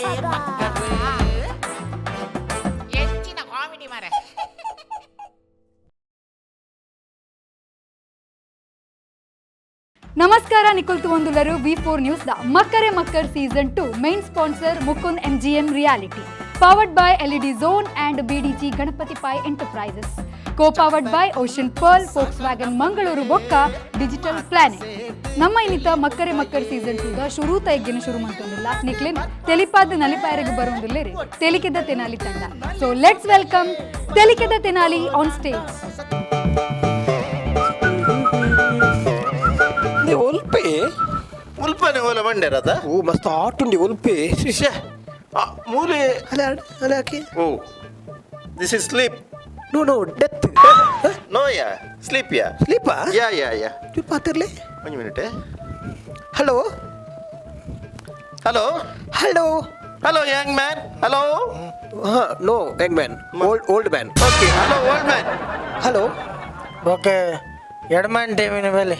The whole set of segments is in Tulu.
ಮಕ್ಕರು ಎಂಚಿನ ಕಾಮಿಡಿ ಮಾರೆ. ನಮಸ್ಕಾರ, Nikhil ತುವಂದುಲರು V4 news the Makkare Makkar season 2 main sponsor Mukund MGM Realty, powered by LED Zone and BDG Ganapathi Pai Enterprises, co powered by Ocean Pearl, Volkswagen Mangaluru ಬೊಕ್ಕ ಡಿಜಿಟಲ್ ಪ್ಲಾನೆಟ್. ನಮ್ಮ ಇನ್ನಿತ ಮಕ್ಕರೆ ಮಕ್ಕರ್ ಸೀಸನ್ 2 the ಶುರು ತೈಗಿನ ಶುರು ಮಂತೊಂದಿಲ್ಲ. ನಿಕ್ಲಿನ್ ತೆಲಿಪಾದ ನಲಿಪಾಯರಿಗೆ ಬರುವಂದಿಲ್ಲ ರೀ ತೆಲಿಕೆದ ತೆನಾಲಿ ತಂಡ. So let's welcome ತೆಲಿಕೆದ Tenali on stage. ಒಲ್ಪೆ. ಉಲ್ಪನೆ ಓಲ ಬಂಡೇರದ. ಓ, ಮಸ್ತ್ ಆಟುಂಡಿ ಒಲ್ಪೆ. ಶ್ಯೆ. ಆ, ಮೂಲೆ. ಅಲ್ಲ ಅಲ್ಲ, hockey. Oh, this is sleep. No, no, death. No, yeah, sleep, yeah. ಸ್ಲೀಪಾ? ಯಾ ಯಾ ಯಾ. ಪಾತಿರ್ಲಿ. ಒಂದು minute. Hello. Hello. Hello. Hello, young man, hello. ಹಾ, no young man, old old man. Okay, hello, old man. Hello. Okay, ಎಡಮಾನ್ ಟೈಮಿನ ಮೇಲೆ.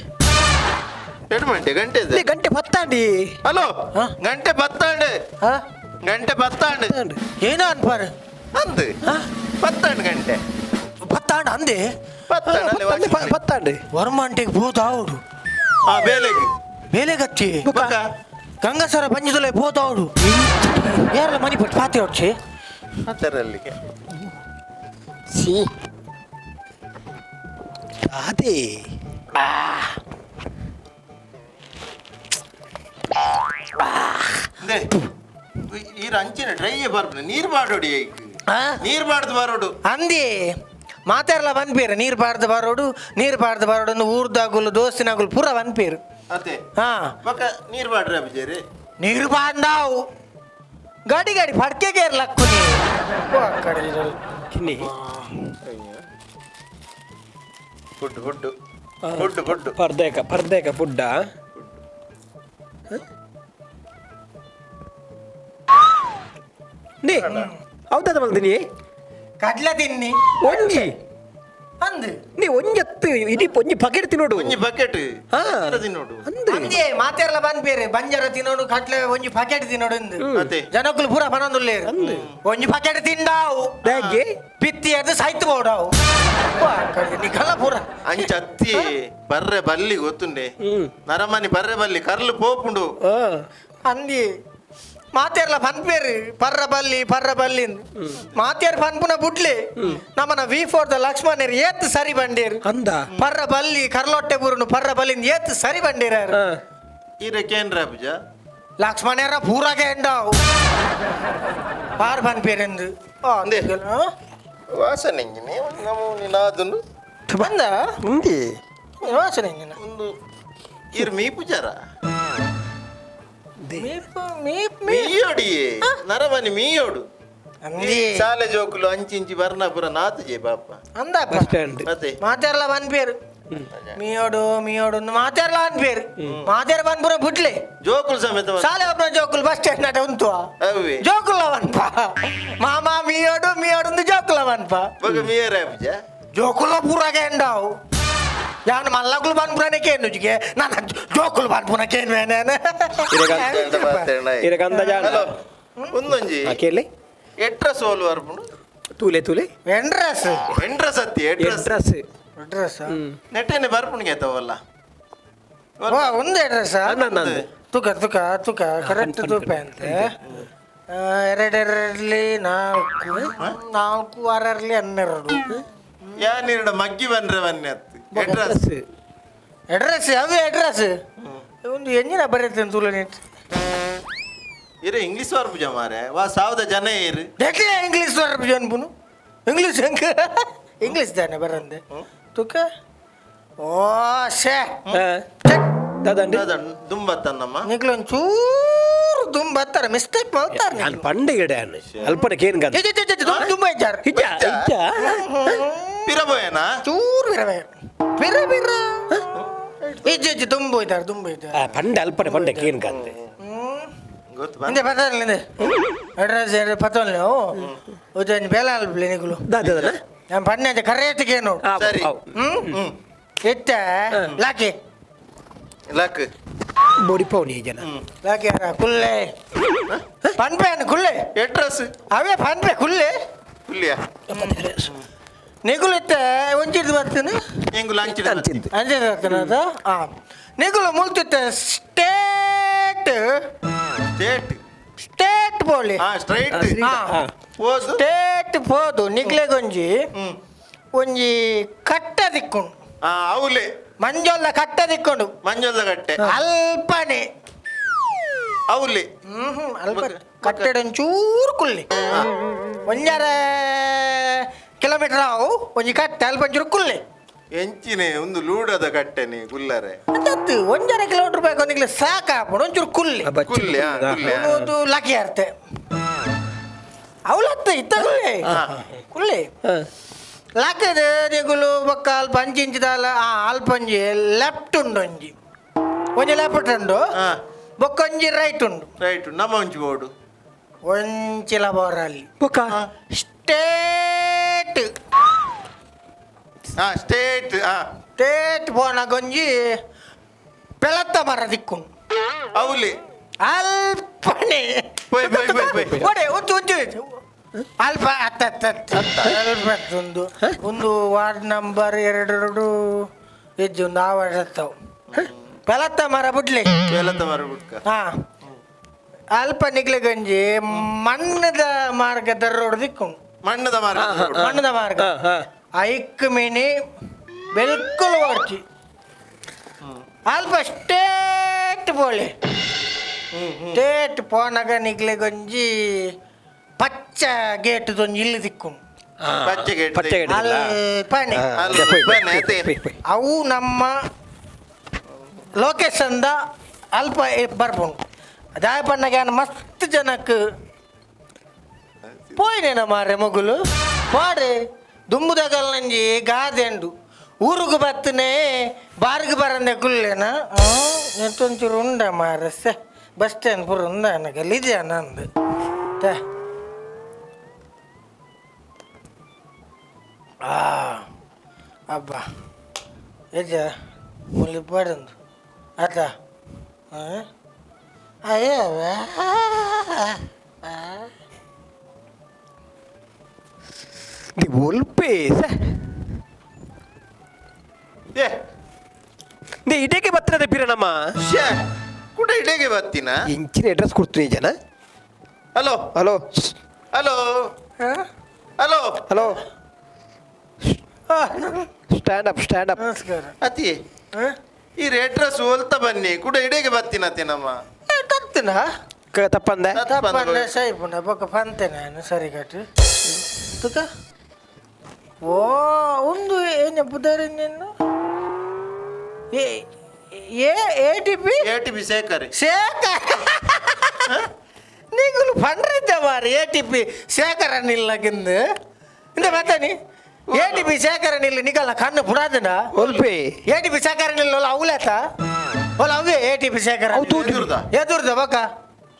ಎರಡು ಗಂಟೆ ಗಂಟೆ ಇದೆ. ಗಂಟೆ ಪತ್ತಾಂಡಿ. ಹಲೋ. ಹಾ? ಗಂಟೆ ಪತ್ತಾಂಡು. ಹಾ. ಗಂಟೆ ಪತ್ತಾಂಡು. ಏನೋ ಅನ್ಪಾರ. ಅಂದು ಪತ್ತಾಂಡು ಗಂಟೆ. ಪತ್ತಾಂಡ ಅಂದೆ. ಪತ್ತಾಂಡು ಅಲ್ಲೇ ವಾಚ್. ಪತ್ತಾಂಡಿ. ವರ್ಮಾಂಟಿಗೆ ಭೂತಾವುಡು. ಆ ಬೇಲೆಗೆ. ಬೇಲೆಗತ್ತಿ. ಬೊಕ್ಕ? ಗಂಗಸರ ಪಂಜದೊಲೆ ಭೂತಾವುಡು ಯಾರಲ್ಲ ಮನಿ ಪಟ್ಟು ಪಾತಿ ಹೊಡ್ಸಿ. ಅದರಲ್ಲಿಗೆ. ಸಿ ಅದೇ. ಅಂದೆ, ಈ ಅಂಚಿನ ಡ್ರೈ ಬರ್ಪುನ ನೀರು ಬಾಡೋಡಿ ಐಕ್. ಆ? ನೀರು ಬಾಡ್ದು ಬರೋಡು. ಅಂದಿ ಮಾತಾಡಲ್ಲ ಬನ್ಪೇರು, ನೀರು ಬಾರ್ದು ಬರೋಡು, ನೀರು ಬಾರ್ದು ಬರೋಡು ಅಂದು ಊರ್ದಾಗುಲು ದೋಸ್ತಿನಾಗುಲು ಪೂರ ಬನ್ಪೇರು. ಅದೇ. ಹಾ. ಬೊಕ್ಕ ನೀರು ಬಾಡ್ರಿ ಅಭಿಜೇರಿ. ನೀರು ಬಾಂದಾವು ಗಾಡಿ ಗಾಡಿ ಫಡ್ಕೆಗೆ ಇರ್ಲಕ್ಕು. ಕಿನ್ನಿ. Food food food food. ಪರ್ದೇಕ ಪರ್ದೇಕ ಫುಡ್ಡ. ನೇ ಹೌದಾ ಮಲ್ದಿನಿ? ಕಡ್ಲೆ ತಿನ್ನಿ. ಒಂಜಿ. ಅಂದು. ನೀ ಒಂಜತ್ತು ಇಡೀ ಒಂಜಿ ಪಕೆಟ್ ತಿನ್ನೋಡು. ಒಂಜಿ ಬಕೆಟ್. ಹಾ. ತಿನ್ನೋಡು. ಅಂದೆ. ಅಂದೆ ಮಾತಾಡಲ್ಲ ಬನ್ಪೇರು, ಬಂಜಾರ ತಿನ್ನೋಡು, ಕಟ್ಲೆ ಒಂಜಿ ಪಕೆಟ್ ತಿನ್ನೋಡು ಇಂದು. ಅದೇ. ಜನಕ್ಕಲು ಪೂರ ಬನೊಂದುಲ್ಲೇರು ಒಂಜಿ ಪಕೆಟ್ ತಿಂಡಾವು. ದಾಗೆ? ಪಿತ್ತಿ ಅದು ಸಾಯ್ತು ಬೋಡಾವು ನಿಖಲ ಪೂರ. ಅಂಚ ಅತ್ತಿ ಬರ್ರೆ ಬಲ್ಲಿ ಗೊತ್ತುಂಡೆ. ಹ್ಮ್. ನರಮನಿ ಬರ್ರೆ ಬಲ್ಲಿ ಕರ್ಲು ಪೋಪುಂಡು. ಹಾ. ಅಂದಿ ಮಾತೇರ್ಲ ಪನ್ಪೇರು ಪರ್ರ ಬಲ್ಲಿ ಪರ್ರ ಬಲ್ಲಿ ಮಾತೇರ್ ಪನ್ಪುನ ಬುಡ್ಲೆ ನಮ್ಮನ V4 the ಲಕ್ಷ್ಮಣರು ಏತ್ ಸರಿ ಬಂಡೇರು. ಅಂದ. ಪರ್ರ ಬಲ್ಲಿ ಕರ್ಲೊಟ್ಟೆ ಬುರುನು ಪರ್ರ ಬಲ್ಲಿಂದ ಏತ್ ಸರಿ ಬಂಡೇರ. ಹಾ. ಈರೆ ಕೇಂದ್ರ ಅಭಿಜ. ಲಕ್ಷ್ಮಣರ ಪೂರಗೆ ಎಂಡಾವು ಪಾರ್ ಪನ್ಪೇರೆಂದು. ಅಂದೆ. ವಾಸನೆ ಇಂಜಿನಿ ನಮ್ಮ ನಿನಾದನು. ಬಂದ. ಉಂದಿ. ವಾಸನೆ ಇಂಜಿನ. ಒಂದು ಇರ್ ಮೀಪುಜಾರ. ಮೀಪ್ ಮೀಪ್ ಮೀ ಮೀಯೋಡಿಯೇ ನರಮನಿ ಮೀಯೋಡು. ಅಂದಿ. ಶಾಲೆ ಜೋಕುಲು ಅಂಚಿಂಚಿ ಬರ್ನಾಪುರ ನಾತುಜೆ ಪಾಪ. ಅಂದಪ್ಪ. Bus stand. ಮತ್ತೆ. ಮಾತಾಡಲ ಪನ್ಪೇರು, ಮೀಯೋಡು ಮೀಯೋಡು ಮಾತಾಡಲ ಅನ್ಪೇರು, ಮಾತಾಡ ಪನ್ಪುರ ಬುಡ್ಲೆ. ಜೋಕುಲು ಸಮೇತ ಶಾಲೆ ಒಬ್ಬನ ಜೋಕುಲು ಬಸ್ ಸ್ಟ್ಯಾಂಡ್ ನಟ ಉಂಟು. ಅವೇ. ಜೋಕುಲ ವನ್ಪ ಮಾಮ ಮೀಯೋಡು ಮೀಯೋಡು ಜೋಕುಲ ವನ್ಪ. ಬೊಕ ಮೀಯರ ಅಭಿಜ. ಜೋಕುಲ ಪೂರಾಗೆ ಎಂಡಾವು ಯಾನ್ ಮಲ್ಲಗುಲು ಬನ್ಪುರನೆ ಕೇನುಜಿಗೆ ನನ್ನ ಜೋಕುಲು ಬನ್ಪುನ ಕೇನು. ಇರಗಂದ ಜಾನ. ಹಲೋ, ಒಂದೊಂಜಿ. ಆ ಕೇಳಿ. ಎಟ್ರ ಸೋಲು ಬರ್ಪುಂಡು. ತೂಲೆ ತೂಲೆ. ಎಂಡ್ರಸ್. ಎಂಟ್ರ ಸತ್ತಿ ಎಟ್ರಸ್. ಅಡ್ರೆಸ್. ಅಡ್ರೆಸ್. ನೆಟ್ಟೆನೆ ಬರ್ಪುಂಡು ತವಲ್ಲ. ಒಂದು ಅಡ್ರೆಸ್. ಅಂದ ಅಂದ. ತುಕ ತುಕ ತುಕ ಕರೆಕ್ಟ್ ತೂಪೆ ಅಂತೆ. ಎರಡೆರಡಲಿ ನಾಲ್ಕು, ನಾಲ್ಕು ಆರರಲ್ಲಿ 12. ಯಾನಿರಡ ಮಗ್ಗಿ ಬನ್ರೆ ಬನ್ನಿ ಅತ್ತು ಎಡ್ರಸ್. ಅಡ್ರೆಸ್ ಅವೇ ಅಡ್ರೆಸ್ ಒಂದು ಎಂಜಿನ ಬರೀತೇನೆ ತುಲೆ ನೆಟ್. ಇರೆ ಇಂಗ್ಲಿಷ್ ಬರ್ಪುಜ ಮಾರೆ ವಾ ಸಾವಿರದ ಜನ ಇರು. ಎಟ್ಲೆ ಇಂಗ್ಲೀಷ್ ಬರ್ಪುಜ ಅನ್ಪುನು? ಇಂಗ್ಲೀಷ್ ಹೆಂಗ ಇಂಗ್ಲೀಷ್ ತಾನೆ ಬರಂದೆ ತುಕ ಓ ಶೇ. ದಾದಂಡಿ. ದುಂಬತ್ತನ್ನಮ್ಮ. ನಿಕ್ಲು ಒಂಚೂರು ದುಂಬತ್ತಾರೆ, ಮಿಸ್ಟೇಕ್ ಮಾಡ್ತಾರೆ. ನಾನು ಪಂಡೆ ಅಲ್ಪನ ಕೇನ್ ಗಂತ. ದುಂಬ ಇದ್ದಾರೆ. ಇಜ್ಜ ಇಜ್ಜ. ಪಿರಬೋಯನಾ? ಚೂರು ಬಿರವೆ ಬಿರ ಬಿರ ಇಜ್ಜ ಇಜ್ಜ ದುಂಬು ಇದ್ದಾರೆ, ದುಂಬು ಇದ್ದಾರೆ. ಪಂಡೆ ಅಲ್ಪನೆ ಪಂಡೆ ಕೇನ್ ಗಂತೆ. ಗೊತ್ತು. ಇಂದೆ ಪತ್ತೊಂದು ಅಡ್ರೆಸ್ ಎರಡು ಪತ್ತೊಂದು ಉಜ್ಜನ್ ಬೇಲ ಅಲ್ಪ್ಲೆ ನಿಕುಲು. ದಾದನ. ನಾನು ಪನ್ನೆ ಕರೆಕ್ಟ್ ಏನು. ಸರಿ. ಹ್ಮ್ ಇತ್ತ ಲಾಕಿ. ಲಕ್. ಬೊಡಿಪೌನಿ ಜನ. ಲಾಕ್ಯಾರ ಕುಲ್ಲೆ ಪನ್ಪೆ ಕುಲ್ಲೆ. ಅಡ್ರೆಸ್. ಅವೇ ಪನ್ಪೆ ಕುಲ್ಲೆ. ಕುಲ್ಲಿಯ. ನಿಗುಲು ಇತ್ತೆ ಒಂಚಿರ್ದು ಬರ್ತೀನಿ. ಎಂಗು ಲಂಚ್. ಅಂಚಿದ್ದು. ಅಂಚೆ ಬರ್ತೀನಿ ಅದು. ಹಾಂ, ನಿಗುಲು ಮುಲ್ತಿತ್ತೆ ಸ್ಟೇಟ್. ಸ್ಟೇಟ್. ಸ್ಟೇಟ್ ಪೋಲಿ. ಹಾ, ಸ್ಟ್ರೈಟ್. ಹಾ. ಪೋದು. ಸ್ಟೇಟ್ ಪೋದು ನಿಗ್ಲೆಗೊಂಜಿ ಒಂಜಿ ಕಟ್ಟ ದಿಕ್ಕೊಂಡು. ಹಾ, ಅವಲೆ. ಮಂಜೊಲ್ಲ ಕಟ್ಟ ದಿಕ್ಕೊಂಡು. ಮಂಜೊಲ್ಲ ಕಟ್ಟೆ. ಅಲ್ಪನೆ. ಅವಲೆ. ಹ್ಮ್ ಹ್ಮ್ ಅಲ್ಪ ಕಟ್ಟಡ ಒಂಚೂರು ಕುಲ್ಲಿ, ಒಂಜಾರ ಕಿಲೋಮೀಟರ್ ಆವು. ಒಂಜಿ ಕಟ್ಟೆ ಅಲ್ಪ ಒಂಚೂರು ಕುಲ್ಲೆ. ಎಂಚಿನೆ ಒಂದು ಲೂಡದ ಕಟ್ಟೆನೆ ಗುಲ್ಲರೆ. ಅದತ್ತು ಒಂಜಾರ ಕಿಲೋಮೀಟರ್ ಬೇಕು ಒಂದಿಗ್ಲೆ ಸಾಕಾಪುಂಡು, ಒಂಚೂರು ಕುಲ್ಲಿ. ಕುಲ್ಲೆ, ಹಾ, ಕುಲ್ಲೆ. ಒಂದು ಲಕ್ಕಿ ಅರ್ತೆ ಅವಳತ್ತ ಇತ್ತ ಕುಲ್ಲೆ ಕುಲ್ಲೆ ಲಾಕದ ನಿಗುಲು ಬೊಕ್ಕ ಅಲ್ಪ ಅಂಚಿ ಇಂಚಿದಾಲ. ಆ ಅಲ್ಪ ಒಂಜಿ ಲೆಫ್ಟ್ ಉಂಡು, ಒಂಜಿ ಒಂಜಿ ಲೆಫ್ಟ್ ಉಂಡು. ಬೊಕ್ಕ ಒಂಜಿ ರೈಟ್ ಉಂಡು. ರೈಟ್, ನಮ್ಮ ಒಂಚಿ ಬೋರ್ಡು. ಒಂಚಿಲ ಬೋರಲ್ಲಿ. ಬೊಕ್ಕ? ಸ್ಟೇಟ್. ಹಾ, ಸ್ಟೇಟ್, ಹಾ. ಸ್ಟೇಟ್ ಪೋನಾಗ ಒಂಜಿ ಪೆಲತ್ತ ಮರ ದಿಕ್ಕು. ಅವಲಿ. ಅಲ್ಪನೆ. ಪೋಯ್ ಪೋಯ್ ಪೋಯ್ ಪೋಯ್. ಒಡೆ ಉಂಟು ಉಂಟು ಅಲ್ಪ ಅತ್ತ ಅತ್ತ ಅತ್ತ ಅಲ್ಪ ಅತ್ತ ಒಂದು ಒಂದು ವಾರ್ಡ್ ನಂಬರ್ ಎರಡು ಎರಡು ಹೆಜ್ಜೆ ಒಂದು ಆ ವಾರ್ಡ್ ಹತ್ತವು ಪೆಲತ್ತ ಮರ ಬಿಡ್ಲಿ. ಬೇಲತ್ತ ಮರ ಬುಡ್ಕ. ಹಾ, ಅಲ್ಪ ನಿಗ್ಲೆಗಂಜಿ ಮಣ್ಣದ ಮಾರ್ಗದ ರೋಡ್ ದಿಕ್ಕು. ಮಣ್ಣದ ಮರ. ಮಣ್ಣದ ಮಾರ್ಗ. ಐಕ್ ಮೀನಿ ಬಿಲ್ಕುಲ್ ಓಡ್ಚಿ, ಅಲ್ಪ ಸ್ಟೇಟ್ ಪೋಳಿ. ಸ್ಟೇಟ್ ಪೋನಾಗ ನಿಗ್ಲೆಗೊಂಜಿ ಪಚ್ಚ ಗೇಟ್ ಒಂಜಿ ಇಲ್ಲಿ ದಿಕ್ಕು. ಪಚ್ಚೆ ಗೇಟ್. ಪಚ್ಚೆ ಗೇಟ್. ಅಲ್ಪನೆ. ಅಲ್ಪನೆ ಅದೇ. ಅವು ನಮ್ಮ ಲೊಕೇಶನ್ದ ಅಲ್ಪ ಬರ್ಪುಂಡು. ದಾಯ ಪಣ್ಣಗೆ ಮಸ್ತ್ ಜನಕ್ಕೆ ಪೋಯ್ನೇನ ಮಾರ್ರೆ ಮೊಗುಲು ಪಾಡೆ ದುಂಬುದಗಲ್ ನಂಜಿ ಗಾದೆಂಡು ಊರುಗು ಬತ್ತನೆ ಬಾರ್ಗ್ ಬರಂದೆ ಕುಲ್ಲೇನ ನೆಟ್ಟೊಂಚೂರು ಉಂಡ ಮಾರ್ರೆ. ಸೆ ಬಸ್ ಸ್ಟ್ಯಾಂಡ್ ಪೂರ ಉಂಡ ಗಲೀಜೆ ನಂದು ತೆ. ಆ ಅಬ್ಬಾ ಏಜ ಮುಲ್ಲಿ ಪಾಡಂದು ಆತ. ಹಾಂ, ಅಯ್ಯೋ. ಒಲ್ಪೆ. ಏ. ನೀ ಇಡೇಕೆ ಬರ್ತದೆ ಪಿರನಮ್ಮ. ಶ್ಯೇ, ಕುಡ ಇಡೇಗೆ ಬರ್ತೀನ. ಇಂಚಿನ ಅಡ್ರೆಸ್ ಕೊಡ್ತೀನಿ ಜನ. Hello. Hello. Hello. ಹಾಂ. Hello. Hello, stand up, stand up. ನಮಸ್ಕಾರ. ಅತಿ. ಹಾಂ. ಈ ಅಡ್ರೆಸ್ ಹೋಲ್ತಾ ಬನ್ನಿ, ಕುಡ ಇಡೇಗೆ ಬರ್ತೀನ ನಮ್ಮ. ತತ್ತಿನ. ತಪ್ಪಂದೆ. ತಪ್ಪಂದೆ ಸೈಪುಂಡ ಬೊಕ್ಕ ಪಂತೆ ನಾನು ಸರಿ ಕಟ್ಟು ತುಕ. ಓ, ಒಂದು ಏನ ಪುದರ್ ನಿನ್ನು A A A T P. A T P Shekhar. Shekhar. ನೀಗುಲು ಪಂಡ್ರಿದ್ದ Mari A T P ಶೇಖರ ನಿಲ್ಲಗಿಂದು ಇಂದ ಬತ್ತಾನಿ. ಎ ಟಿ ಪಿ ಶೇಖರ ನಿಲ್ಲ ನಿಗಲ್ಲ ಕಣ್ಣು ಪುಡಾದನ. ಒಲ್ಪೆ. ಎ ಟಿ ಪಿ ಶೇಖರ ನಿಲ್ಲ ಅವಲೇತ ಒಲ ಅವೇ ಎ ಟಿ ಪಿ ಶೇಖರ. ಅವು ತೂಜು. ಎದುರ್ದ? ಎದುರ್ದ ಬೊಕ್ಕ.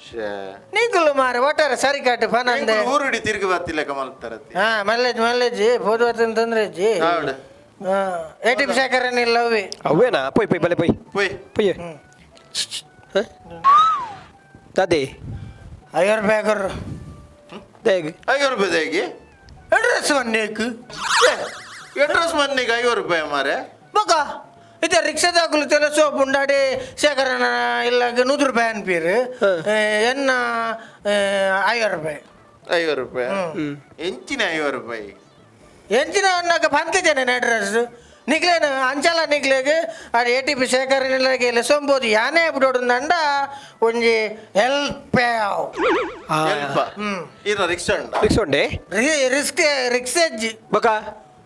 ಶ್ಯೇ. ನೀಗುಲು ಮಾರಿ ಒಟ್ಟಾರೆ ಸರಿ ಕಟ್ಟು ಪನಂದೆ. ಎಂಕುಲು ಊರುಡಿ ತಿರುಗಿ ಬರ್ತಿಲ್ಲ ಕಮಲ್ತಾರತಿ. ಹಾ, ಮಲ್ಲೇಜ್ ಮಲ್ಲೇಜಿ ಪೋದು ಅಂತಂದ್ರೆ ಜಿ. ಹೌದು. ಹಾ, ಎ ಟಿ ಪಿ ಶೇಖರ ನಿಲ್ಲ ಅವೇ. ಅವೇನಾ? ಪೊಯ್ ಪೊಯ್ ಬಲೆ ಪೊಯ್. ಪೋಯ್. ಪೊಯ್ ದಾದೆ. 50 ರೂಪಾಯಿ ಕೊರ್ರು. ದೇಗ್. 50 ರೂಪಾಯಿ ಹೇಗೆ? ಅಡ್ರೆಸ್ ಒನ್ನೇಕು. ಅಡ್ರೆಸ್ ಮನ್ನಿಗೆ 50 ರೂಪಾಯಿ ಮಾರೆ. ಬೊಕ ಇತ್ತೆ ರಿಕ್ಷಾದಾಕುಲು ತೆಲಸೋ ಪುಂಡಾಡಿ ಶೇಖರನ ಇಲ್ಲ 100 ರೂಪಾಯಿ ಅನ್ಪೀರು. ಎನ್ನ 50 ರೂಪಾಯಿ. 50 ರೂಪಾಯಿ ಎಂಚಿನ 50 ರೂಪಾಯಿ? ಎಂಚಿನ ಅನ್ನಾಗ ಪಂತಿದ್ದೇನೆ ಅಡ್ರೆಸ್ ನಿಗ್ಲೇನು ಅಂಚಲ ನಿಗ್ಲೇಗ್ ಅದು ಎ ಟಿ ಪಿ ಶೇಖರನಿಲ್ಲಗೆ ಲೆಸೊಂಬೋದು ಯಾನೇ ಬಿಡೋಡು ನಂಡ ಒಂಜಿ ಹೆಲ್ಪ್. ಎಲ್ಪ ಇರ ರಿಕ್ಷಾ ಉಂಟಾ? ರಿಕ್ಷಾ ಉಂಡೆ. ರಿಸ್ಕ್ ರಿಕ್ಷಾ ಅಜ್ಜಿ. ಬೊಕ?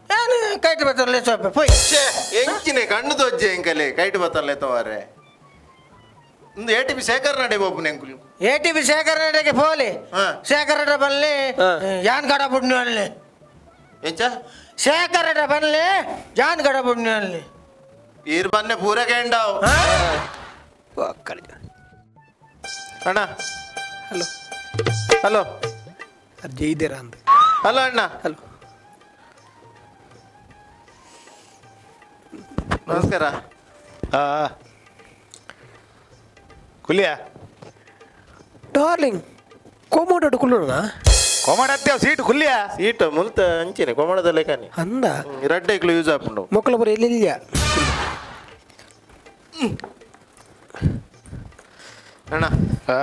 ಏನು ಕೈಟ್ ಬರ್ತಲ್ಲ ಲೆಸೊಪ್ಪೆ ಪೋಯ್. ಶ್ಯೇ, ಎಂಚಿನ ಕಣ್ಣು ದೊಜ್ಜೆ ಎಂಕಲೆ ಕೈಟ್ ಬತ್ತಲ್ಲ ತವಾರೆ ಒಂದು ಎ ಟಿ ಪಿ ಶೇಖರ್ ನಡೆ ಒಬ್ಬನ ಎಂಕುಲು. ಎ ಟಿ ಪಿ ಶೇಖರನಿಗೆ ಪೋಲಿ. ಶೇಖರಡ ಬಲ್ಲಿ. ಯಾನ್ ಕಡ ಬುಡ್ನು ಅಲ್ಲಿ. ಎಂಚ? ಶೇಖರಡ ಬನ್ಲಿ ಜಾನ್ ಕಡ ಬುಡ್ನು ಅಲ್ಲಿ. ಈರ್ ಬನ್ನೆ ಪೂರ ಕೇಂಡಾವ್. ಅಣ್ಣ. ಹಲೋ. ಹಲೋ. ಅರ್ಜಿ ಇದ್ದೀರಾ ಅಂದ. ಹಲೋ ಅಣ್ಣ. ಹಲೋ. ನಮಸ್ಕಾರ. ಹಾ. ಕುಲಿಯ. ಡಾರ್ಲಿಂಗ್, ಕೋಮೋಡ ಕುಲ್ಲುಣ. ಕೊಮಡತ್ತೆ ಸೀಟ್ ಕುಲ್ಲಿಯ. ಸೀಟ್ ಮುಲ್ತ ಅಂಚಿನೆ ಕೊಮಡದಲ್ಲೇ ಕಾನಿ. ಅಂದ. ರಡ್ಡೆಕ್ಲು ಯೂಸ್ ಆಪುಂಡು. ಮೊಕ್ಕಳ ಬರ ಎಲ್ಲಿಲ್ಲ. ಅಣ್ಣ. ಹಾ,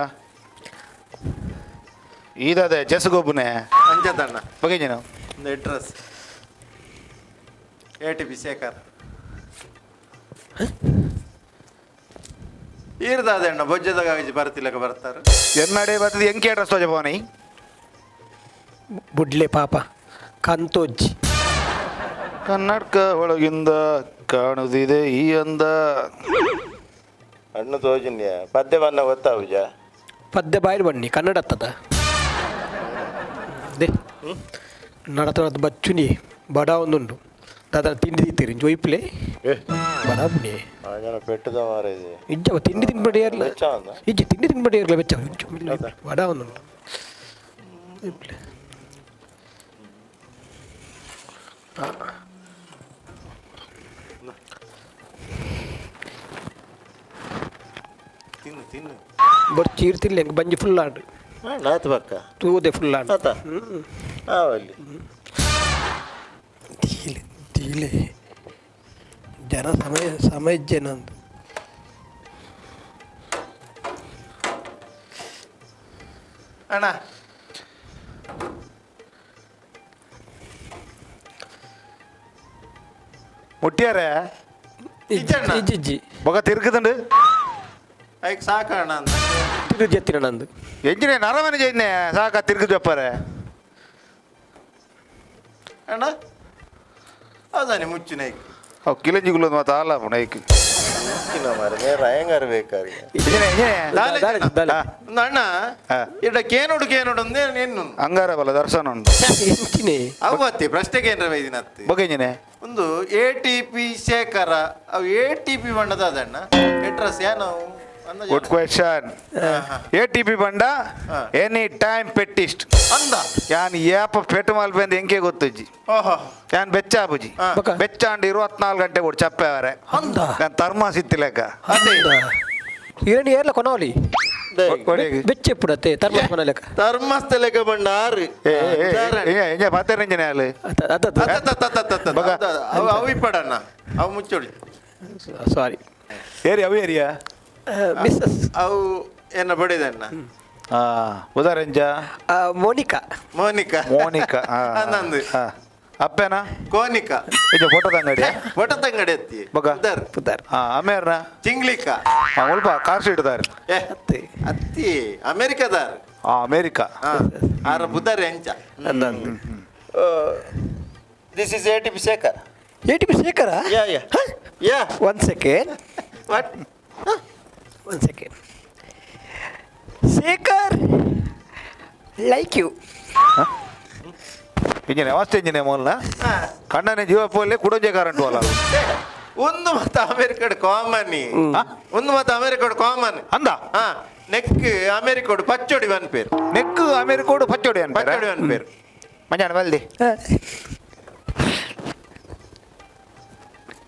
ಈದಾದೆ ಚೆಸ್ ಗೊಬ್ಬುನೆ. ಅಂಚತಣ್ಣ. ಬಗೆಂಜಿನ? ಒಂದು address ATP Shekhar ಈರ್ದಾದೆ ಅಣ್ಣ, ಬೊಜ್ಜದ ಕಾಗಜಿ ಬರ್ತಿಲ್ಲಕ ಬರ್ತಾರೆ. ಎನ್ನಡೆ ಬರ್ತದೆ ಎಂಕೆ ಅಡ್ರೆಸ್ ತೋಜ ಪೋನಿ. ಬುಡ್ಲೆ ಪಾಪ ಕಂತೋಜ್ಜಿ. ಕನ್ನಡಕ ಒಳಗಿಂದ ಕಾಣುತ್ತಿದೆ ಈ ಅಂದ. ಹಣ್ಣು ತೋಜಿನ್ಯ ಪದ್ಯ ಬನ್ನ ಗೊತ್ತಾವುಜ. ಪದ್ಯ ಬಾಯಿಲ್ ಬನ್ನಿ ಕನ್ನಡ ಹತ್ತದ they ನಡತ ಬಚ್ಚುನಿ ಬಡ ಒಂದುಂಡು ದಾದ ತಿಂಡಿ ತಿಂತೀರಿ ಜೊಯ್ಪ್ಲೆ. ಏ. ಬಡ ಪುಣಿ. ಜನ ಪೆಟ್ಟದ ಮಾರ ಇದೆ. ಇಜ್ಜ ತಿಂಡಿ ತಿನ್ಬೇಡಿ ಇರಲ್ಲ. ಬೆಚ್ಚ ಒಂದ? ಇಜ್ಜಿ ತಿಂಡಿ ತಿನ್ಬೇಡಿ ಇರಲ್ಲ, ಬೆಚ್ಚ ಬಡ ಒಂದುಂಟು ಇಪ್ಲೆ. ತಿನ್ನು ತಿನ್ನು. ಬೊರ್ಚಿ ಇರ್ತಿಲ್ಲ ಎಂಕ್ ಬಂಜಿ ಫುಲ್ ಆಂಡ್. ನಾತು ಪಕ್ಕ. ತೂದೆ ಫುಲ್ ಆಂಡ್. ಆತ ಆವಲ್ಲಿ. ತೀಲೆ ತೀಲೆ ಜನ ಸಮಯ ಸಮಯ ನಂದು. ಅಣ್ಣ. ಮುಟ್ಟಿಯಾರೆ. ಇಜ್ಜಣ್ಣ. ಇಜ್ಜಿ. ಬೊಗ ತಿರುಗುದುಂಡು. ಐಕ್ ಸಾಕಣ್ಣ ಅಂತ. ತಿರು ಜತ್ತಿನ ನಂದು. ಎಂಜಿನ ನರಮನೆ ಜೈನೆ ಸಾಕ ತಿರುಗುದು ಅಪ್ಪರೆ. ಅಣ್ಣ, ಹೌದಾನೆ ಮುಚ್ಚಿನ ಐಕ್. ಅವು ಕಿಲಂಜಿ ಗುಲ್ಲೊಂದು ಮಾತು ಆಲ ಪುಣ ಐಕ್. ಮುಚ್ಚಿನ ಮಾರ ನೇರ ಅಯ್ಯಂಗಾರ ಬೇಕಾರಿ. ಎಂಜಿನ ಎಂಜಿನ? ದಾಲೆ. ದಾಲೆ, ದಾಲೆ. ಒಂದು ಅಣ್ಣ. ಹಾ. ಇಡ ಕೇನೋಡು ಕೇನೋಡು ಅಂದೆ ನಿನ್ನು. ಅಂಗಾರ ಬಲ ದರ್ಶನ ಉಂಟು. ಎಂಚಿನೇ. ಅವತ್ತಿ ಪ್ರಶ್ನೆಗೆ ಏನ್ರ ಬೈದಿನತ್ತಿ. ಬೊಗ ಎಂಜಿನೆ? ಒಂದು ಎಟಿಪಿ ಶೇಖರ, ಅವು ಎಟಿಪಿ ಬಣ್ಣದ ಅದಣ್ಣ ಅಡ್ರೆಸ್ ಏನವು? Good question. ATP ಬಂಡ ಹಾ. Any time ಪೆಟ್ಟಿಸ್ಟ್. ಅಂದ. ಯಾನ್ ಏಪ ಪೆಟ್ಟು ಮಲ್ಪೆಂದು ಎಂಕೆ ಗೊತ್ತುಜ್ಜಿ. ಓಹೋ. ಯಾನ್ ಬೆಚ್ಚ ಆಪುಜಿ. ಹಾ. ಬೊಕ? ಬೆಚ್ಚ ಅಂಡ್ 24 ಗಂಟೆ ಕೊಡು ಚಪ್ಪೆ ಅವರೆ. ಅಂದ. ನಾನು ಥರ್ಮಾಸ್ ಇತ್ತಿಲೆಕ್ಕ. ಅದೇ. ಇರಣಿ ಏರ್ಲ ಕೊನೋಲಿ. ಬೆಚ್ಚೆಪ್ಪುಡತ್ತೆ ತರ್ಮ ಕೊನಲೆಕ್ಕ. ಧರ್ಮಸ್ಥಳಕ್ಕೆ ಬಣ್ಣ ಆರು. ಏ ಏ, ಏ, ಏ, ಏ, ಪಾತೇರ್ ಎಂಜಿನ ಅಲ್ಲಿ. ಅತ್ತ. ಬಗ. ಅವು ಇಪ್ಪಡಣ್ಣ, ಅವು ಮುಚ್ಚೋಡಿ. ಸಾರಿ. ಏರಿ ಅವು ಏರಿಯಾ. ಮಿಸ್ಸಸ್. ಅವು ಏನ ಬಡಿದಣ್ಣ. ಹಾ, ಉದಾರೆಂಜ? ಮೋನಿಕಾ. ಮೋನಿಕಾ. ಮೋನಿಕಾ, ಹಾ. ನಂದು. ಹಾ. ಅಪ್ಪೇನಾ? ಕೋನಿಕಾ. ಇದು ಫೋಟೋ ತಂಗಡಿ. ಬೊಟ ತಂಗಡಿ ಅತ್ತಿ. ಬೊಗ? ಉದರ್. ಪುದಾರ್. ಹಾ, ಅಮೇರ್ನ? ಚಿಂಗ್ಲಿಕಾ. ಹಾ, ಮುಲ್ಪ ಕಾರ್ ಸೀಟ್ ದಾರ್. ಏ. ಅತ್ತೆ. ಅತ್ತಿ ಅಮೆರಿಕದಾರ್. ಹಾ, ಅಮೇರಿಕಾ. ಹಾ, ಆರ ಬುಧರ್ ಎಂಚ. ಅಂದಂದು. This is ATP Shekhar. ATP Shekhar. Yeah yeah yeah. One second. What? One second Shekhar like you. Engine ಅವಸ್ಥೆ ಇಂಜಿನ ಮೂಲ ಕಣ್ಣನೆ ಜೀವ ಪೋಲೆ ಕುಡೊಂಜೆ ಕಾರಂಟು ಅಲ್ಲ. ಒಂದು ಮತ್ತ ಅಮೆರಿಕಡ್ ಕಾಮನ್. ಒಂದು ಮತ್ತ ಅಮೆರಿಕಡ್ ಕಾಮನ್. ಅಂದ. ಹಾ, ನೆಕ್ ಅಮೆರಿಕೋಡು ಪಚ್ಚೋಡಿ ಒನ್ ಪೇರ್. ನೆಕ್ ಅಮೆರಿಕೋಡು ಪಚ್ಚೋಡಿ ಅನ್ಪೇರ. ಪಚ್ಚೋಡಿ ಒನ್ ಪೇರ್. ಮಂಜಾಣ ಬಲ್ದಿ.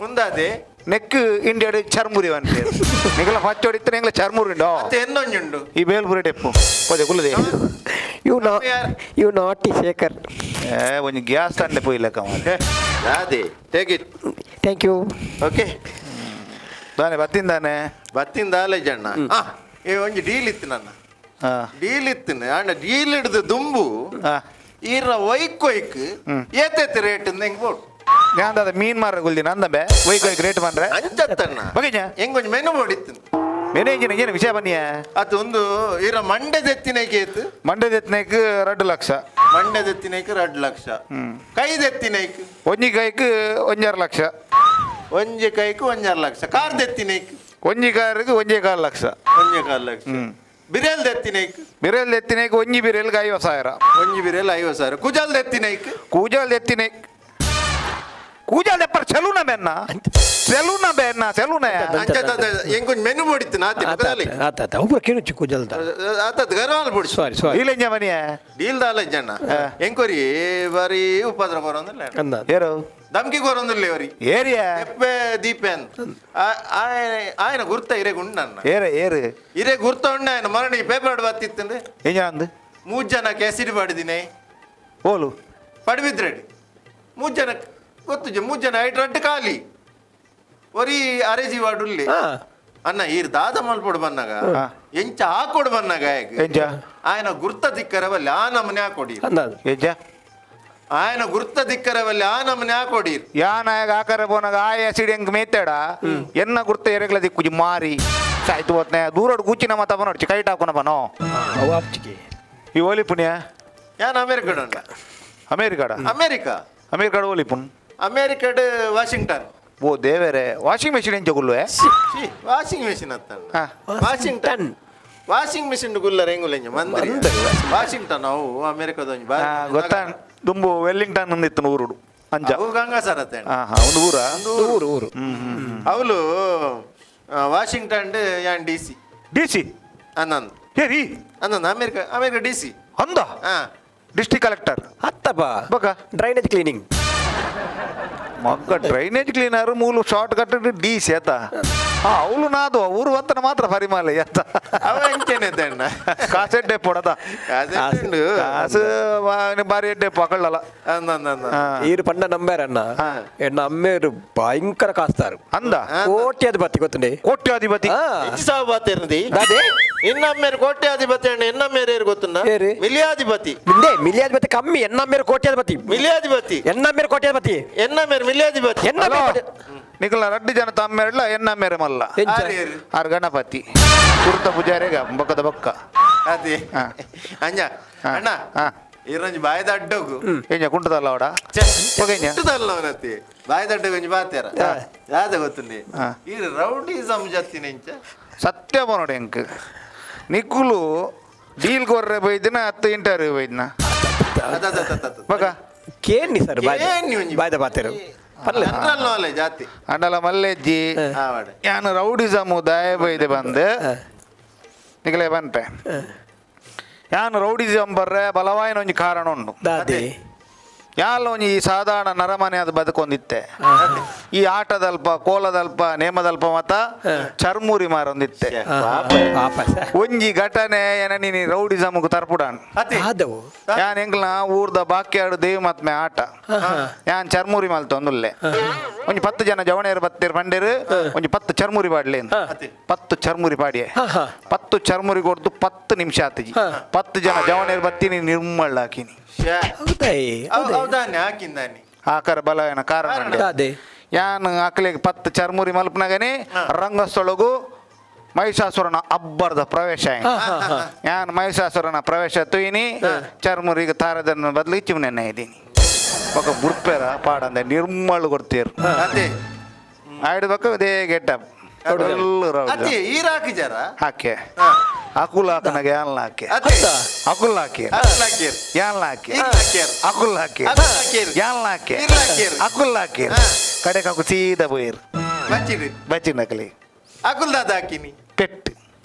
ಒಂದಾದೆ. ನೆಕ್ ಇಂಡಿಯಾಡು ಚರ್ಮುರಿ ಅನ್ಪೇರು, ನಿಗಲ ಪಚ್ಚೋಡಿ ಇತ್ತು ನಿಂಗ್ಲ ಚರ್ಮುರಿ ಉಂಡು. ಮತ್ತೆ ಎನ್ನೊಂಜುಂಡು. ಈ ಬೇಲ್ಪುರಿ ಟೆಪ್ಪು ಪೋದೆ ಕುಲ್ಲದೆ. You ನಾ you ನಾಟಿ ಶೇಖರ್. ಏ, ಒಂಜಿ ಗ್ಯಾಸ್ ತಂಡೆ ಪೋಯಿಲೆಕ್ಕ ಮಾರ್ರೆ. ಅದೇ, take it. Thank you. Okay. ದಾನೆ ಬತ್ತಿಂದಾನೆ? ಬತ್ತಿಂದ ಆಲೇಜಣ್ಣ. ಹಾ, ಏ ಒಂಜಿ ಡೀಲ್ ಇತ್ತು ನನ್ನ. ಹಾ. ಡೀಲ್ ಇತ್ತು ಅಣ್ಣ, ಡೀಲ್ ಹಿಡ್ದು ದುಂಬು. ಹಾ. ಈರ ಒಯ್ಕ್ ಒಯ್ಕ್ ಏತೈತಿ ರೇಟ್ ಹೆಂಗ್ ಬೋಡು. ഞാൻ ദാ മീൻ മാറ കുൽದಿ ನಂದಂಬೆ ಒಯ್ಕ್ ಒಯ್ಕ್ ರೇಟ್ ಬಂದ್ರೆ. ಅಂಚತ್ತಣ್ಣ. ಬಗೆಜ? ಹೆಂಗ್ ಒಂಜಿ ಮೆನು ಬೋಡಿತ್ತು. ಮೆನೆ ಇಂಜಿನ ಏನು ವಿಷಯ ಬನ್ನಿಯ. ಅದು ಒಂದು ಈರ ಮಂಡೆದೆತ್ತಿನೈಕೆ ಏತು? ಮಂಡ್ಯದ ಎತ್ನೈಕ್ 2 ಲಕ್ಷ. ಮಂಡೆದೆತ್ತಿನೈಕ್ 2 ಲಕ್ಷ, ಕೈದೆತ್ತಿನೈಕ್? ಒಂಜಿ ಕೈಕ್ 1.5 ಲಕ್ಷ. ಒಂಜಿ ಕೈಕ್ 1.5 ಲಕ್ಷ, ಕಾರ್ ದೆತ್ತಿನೈಕ್? ಒಂಜಿ ಕಾರಿಗೆ 1.25 ಲಕ್ಷ. 1.25 ಲಕ್ಷ. ಬಿರಿಯಲ್ ದೆತ್ತಿನೈಕ್? ಬಿರೆಲ್ ಎತ್ತಿನೈಕ್ ಒಂಜಿ ಬಿರೆಲ್ಗೆ 50,000. ಒಂಜಿ ಬಿರಿಯಲ್ 50,000. ಕುಜಲ್ ದೆತ್ತಿನೈಕ್? ಕೂಜಾಲ್ ಎತ್ತಿನೈಕ್, ಕೂಜಾಲ್ ಎಪ್ಪರ್ ಸೆಲೂನ ಬೆನ್ನ, ಸೆಲೂನ ಬೆನ್ನ, ಸೆಲೂನ. ಎಂಕೊಂಜಿ ಮೆನು ಬೋಡಿತ್ತು ನಾತಿ ಪಕ್ಕದಲ್ಲಿ. ಆತ ಆತ, ಒಬ್ಬರು ಕೇಳು ಕುಜಲ್ದ. ಆತದ್ ಗರ್ವಾಲ್ ಬೋಡಿ. ಸಾರಿ ಸಾರಿ. ಇಲ್ಲ ಮನಿಯ. ಡೀಲ್ ದಾಲ ಜಣ್ಣ, ಎಂಕೊರಿ ಬಾರಿ ಉಪದ್ರ ಬರೋಂದಿಲ್ಲ. ಅಂದ. ಏರು. ಧಮ್ಕಿ ಕೊರೊಂದುಲ್ಲೆ ಅವರಿ. ಏರಿಯಾ. ಎಪ್ಪೆ ದೀಪೆ ಅಂತ ಆಯನ ಗುರ್ತ ಇರೆಗ್ ಉಂಡು ನನ್ನ. ಏರ ಏರು. ಇರೆ ಗುರ್ತ ಉಂಡು ಆಯನ ಮರಣ ಈ ಪೇಪರ್ ಬತ್ತಿತ್ತಂದ್ರೆ. ಎಂಜ ಅಂದು? ಮೂರು ಜನ ಕೇಸರಿ ಪಾಡಿದಿನಿ. ಓಲು. ಪಡುಬಿದ್ರೆಡ್ ಮೂರು ಜನ ಗೊತ್ತುಜ, ಮೂರು ಜನ ಐಟ್ ರಡ್ಡು ಖಾಲಿ ಒರಿ ಅರೇಜಿ ವಾಡುಲ್ಲೆ. ಅಣ್ಣ, ಈರ್ ದಾದ ಮಲ್ಪೊಡು ಬನ್ನಾಗ, ಎಂಚ ಹಾಕೊಡು ಬನ್ನಾಗ ಆಯಗ್. ಎಂಚ? ಆಯನ ಗುರ್ತ ದಿಕ್ಕರವಲ್ಲಿ ಆ ನಮನೆ ಹಾಕೊಡಿ. ಅಂದಾಜು. ಎಂಚ? ಆಯನ ಗುರ್ತ ದಿಕ್ಕರವಲ್ಲಿ ಆ ನಮನೆ ಹಾಕೊಡಿ. ಯಾ ನಾಯಗ ಆಕಾರ ಪೋನಾಗ ಆ ಆಸಿಡ್ ಎಂಕ್ ಮೇತೇಡ ಎನ್ನ ಗುರ್ತ ಎರೆಗ್ಲ ದಿಕ್ಕುಜಿ ಮಾರಿ ಸಾಯ್ತು ಹೋತ್ನೆ ದೂರೋಡು ಕೂಚಿನ ಮತ ಬನೋಡ್ಚಿ ಕೈಟ್ ಹಾಕುನ ಬನೋ. ಅವು ಆಪ್ಚಿಗೆ. ಈ ಓಲಿ ಪುಣ್ಯ. ಯಾನ್ ಅಮೆರಿಕಡ್ ಉಂಡ. ಅಮೇರಿಕಾಡ? ಅಮೇರಿಕ. ಅಮೇರಿಕಾಡ ಓಲಿ ಪುಣ್? ಅಮೇರಿಕಡ್ ವಾಷಿಂಗ್ಟನ್. ಓ ದೇವೇರೆ, ವಾಷಿಂಗ್ ಮೆಷಿನ್ ಎಂಚ ಗುಲ್ಲುವೆ? ವಾಷಿಂಗ್ ಮೆಷಿನ್ ಅತ್ತ. ಹಾ. Washington washing machine ಗುಲ್ಲರ್ ಎಂಗುಲೆಂಜ ಮಂದ್ರಿ. ಮಂದ್ರಿ. ವಾಷಿಂಗ್ಟನ್ ಅವು ಅಮೆರಿಕದ ಒಂಜಿ ಬಾರಿ ಗೊತ್ತಾ, ದುಂಬು ವೆಲ್ಲಿಂಗ್ಟನ್ ಒಂದಿತ್ತು ಊರುಡು ಅಂಚ. ಅವು ಗಂಗಾಸರ ಅತ್ತೆ. ಹಾ ಹಾ, ಒಂದು ಊರ. ಊರು ಊರು. ಅವಳು ವಾಷಿಂಗ್ಟನ್ ಯಾನ್ D C. D C? ಅನ್ನಂದು. ಹೇರಿ? ಅನ್ನಂದು, America America D C. ಅಂದ? ಹಾ. District collector. ಅತ್ತಪ್ಪ. ಬೊಕ? Drainage cleaning. ಮಗ್ಗ ಡ್ರೈನೇಜ್ ಕ್ಲೀನರ್ ಮೂಲು short cut D C ಆತ. ಹಾ, ಅವಳು ನಾದು ಊರು ಅಂತನ ಮಾತ್ರ ಪರಿಮಾಲೆ ಎತ್ತ. ಅವ ಎಂಚನೆ ಅಣ್ಣ. ಕಾಸೆಡ್ಡೆ ಪೊಡದ. ಕಾಸೆಡ್ಡೆ. ಕಾಸು ಬಾರಿ ಎಡ್ಡೆ ಪಕಳ್ಳಲ್ಲ. ಅಂದ. ಈರು ಪಂಡ ನಂಬೇರ ಅಣ್ಣ. ಎಣ್ಣ ಅಮ್ಮೇರು ಭಯಂಕರ ಕಾಸ್ತಾರು. ಅಂದ. ಕೋಟ್ಯಾಧಿಪತಿ ಗೊತ್ತುಂಡೆ. ಕೋಟ್ಯಾಧಿಪತಿ. ಹಾ. ಹೆಚ್ಚು ಸಾವು ಬಾತೇರ್ನದಿ. ದಾದೆ? ಇನ್ನಮ್ಮೇರು ಕೋಟ್ಯಾಧಿಪತಿ ಅಣ್ಣ, ಎನ್ನಮ್ಮೇರು ಏರು ಗೊತ್ತುಂಡ? ಏರು? ಮಿಲಿಯಾಧಿಪತಿ. ಮುಂದೆ ಮಿಲಿಯಾಧಿಪತಿ ಕಮ್ಮಿ, ಎನ್ನಮ್ಮೇರು ಕೋಟ್ಯಾಧಿಪತಿ. ಮಿಲಿಯಾಧಿಪತಿ. ಎನ್ನಮ್ಮೇರು ಕೋಟ್ಯಾಧಿಪತಿ. ಎನ್ನಮ್ಮೇರು ಮಿಲಿಯಾಧಿಪತಿ. ಎನ್ನಮ್ಮೇರು ಕೋಟ್ಯ- ನಿಖಲ ರಡ್ಡು ಜನ ತಮ್ಮೆರಡ್ಲ ಎನ್ನ ಮೇರೆ ಮಲ್ಲ. ಎಂಚ? ಆರು ಏರು. ಆರು ಗಣಪತಿ ಕುರ್ತ ಪೂಜಾರಿಗ ಬೊಕ್ಕದ ಬೊಕ್ಕ. ಅದೇ. ಹಾ. ಅಂಜ. ಹಾ. ಅಣ್ಣ. ಹಾ. ಇರಂಜಿ ಬಾಯ್ದ ಅಡ್ಡಗು. ಎಂಜ ಕುಂಟದಲ್ಲ ಅವಡ ಒಗೆಂಜ? ಹುಟ್ಟದಲ್ಲ ಅವನತಿ ಬಾಯ್ದ ಅಡ್ಡಗು ಒಂಜಿ ಬಾತೇರ ಯಾದ ಗೊತ್ತುಂಡಿ? ಹಾ. ಈ ರೌಡಿಸಮ್ ಜತ್ತಿನ ಇಂಚ. ಸತ್ಯ ನೋಡಿ ಎಂಕ್ ನಿಕ್ಕುಲು ಡೀಲ್ ಕೊರ್ರೆ ಬೈದಿನ ಹತ್ತು ಇಂಟರ್ವ್ಯೂ ಬೈದಿನ? ಅದ. ಬಕ. ಕೇನ್ನಿ ಸರ್ ಬಾಯ್ದ. ಕೇನ್ನಿ ಒಂಜಿ. ಬಾಯ್ದ ಬಾತೇರು ಪರ್ಲೆ. ಜನರಲ್ ನಾಲೆಜ್ ಜಾತಿ. ಅಂಡಲ ಮಲ್ಲೆಜ್ಜಿ. ಆವಡೆ. ಯಾನು ರೌಡಿಸಮ್ ದಾಯ ಬೈದೆ ಬಂದು ನಿಗಲೇ ಬನ್ಪೆ. ಯಾನು ರೌಡಿಸಮ್ ಬರ್ರೆ ಬಲವಾಯಿನ ಒಂಜಿ ಕಾರಣ ಉಂಡು. ದಾದೆ? ಯಾಲ ಒಂಜಿ ಈ ಸಾಧಾರಣ ನರಮನೆ ಅದು ಬದುಕೊಂದಿತ್ತೆ. ಈ ಆಟದಲ್ಪ ಕೋಲದಲ್ಪ ನೇಮದಲ್ಪ ಮತ ಚರ್ಮೂರಿ ಮಾರೊಂದಿತ್ತೆ. ಪಾಪ ಸರ್. ಒಂಜಿ ಘಟನೆ ಏನ ನೀನು ರೌಡಿಸಮ್ಗೆ ತರ್ಪುಡಾನ್. ಅತಿ. ಆದವು. ಯಾನ್ ಎಂಕ್ಲ ಊರ್ದ ಬಾಕ್ಯಾಡು ದೇವಿ ಮತ್ಮೆ ಆಟ, ಯಾನ್ ಚರ್ಮೂರಿ ಮಲ್ತೊಂದುಲ್ಲೆ. ಒಂಜಿ 10 ಜನ ಜವಣೇರು ಬತ್ತೇರು ಪಂಡೇರು, ಒಂಜಿ 10 ಚರ್ಮೂರಿ ಪಾಡ್ಲೆ. ಅತಿ. 10 ಚರ್ಮೂರಿ ಪಾಡಿಯೆ. ಹಾ. 10 ಚರ್ಮೂರಿ ಕೊಡ್ದು 10 ನಿಮಿಷ ಆತಿಜಿ, 10 ಜನ ಜವಣೇರು ಬತ್ತೀನಿ ನಿರ್ಮಳ್ಳ ಹಾಕಿನಿ. ಶ್ಯಾ. ಹೌದಾಯ್? ಹೌದಾನೆ ಹಾಕಿಂದಾನೆ. ಆಕಾರ ಬಲ ಏನ ಕಾರಣ ಉಂಡೆ. ದಾದೆ? ಯಾನ್ ಅಕ್ಲೆಗ್ 10 ಚರ್ಮುರಿ ಮಲ್ಪನಗನೆ ರಂಗಸ್ಥಳಗು ಮಹಿಷಾಸುರನ ಅಬ್ಬರದ ಪ್ರವೇಶ ಆಯ್ತು. ಯಾನ್ ಮಹಿಷಾಸುರನ ಪ್ರವೇಶ ತುಯಿನಿ ಚರ್ಮುರಿಗೆ ತಾರದನ್ನ ಬದಲು ಚಿಮ್ನೆನ್ನ ಇದ್ದೀನಿ ಬೊಕ ಬುಡ್ಪೆರ ಪಾಡಂದೆ ನಿರ್ಮಳು ಕೊಡ್ತೀರು. ಅದೇ. ಆಯ್ಡು ಇದೇ ಗೆಟಪ್. ಅತಿ ಈರ್ ಹಾಕಿಜಾರ? ಹಾಕೆ ಅಕುಲ್ ಹಾಕನಾಗ ಯಾನ್ಲ ಹಾಕೆ. ಅತಿ. ಅಕುಲ್ ಹಾಕಿ. ಅಕುಲ್ ಹಾಕಿರ್. ಯಾನ್ಲ ಹಾಕಿ. ಈರ್ ಹಾಕ್ಯಾರ್. ಅಕುಲ್ ಹಾಕಿ. ಅಕುಲ್ ಹಾಕ್ಯಾರ್. ಯಾನ್ಲ ಹಾಕಿ. ಈರ್ ಹಾಕ್ಯಾರ್. ಅಕುಲ್ ಹಾಕಿ. ಹಾ. ಕಡೆಗೆ ಅಕು ಸೀದಾ ಬೋಯಿರ್. ಬಚ್ಚಿರಿ. ಬಚ್ಚಿ ನಕಲಿ. ಅಕುಲ್ ದಾದ ಹಾಕಿನಿ? ಪೆಟ್ಟು.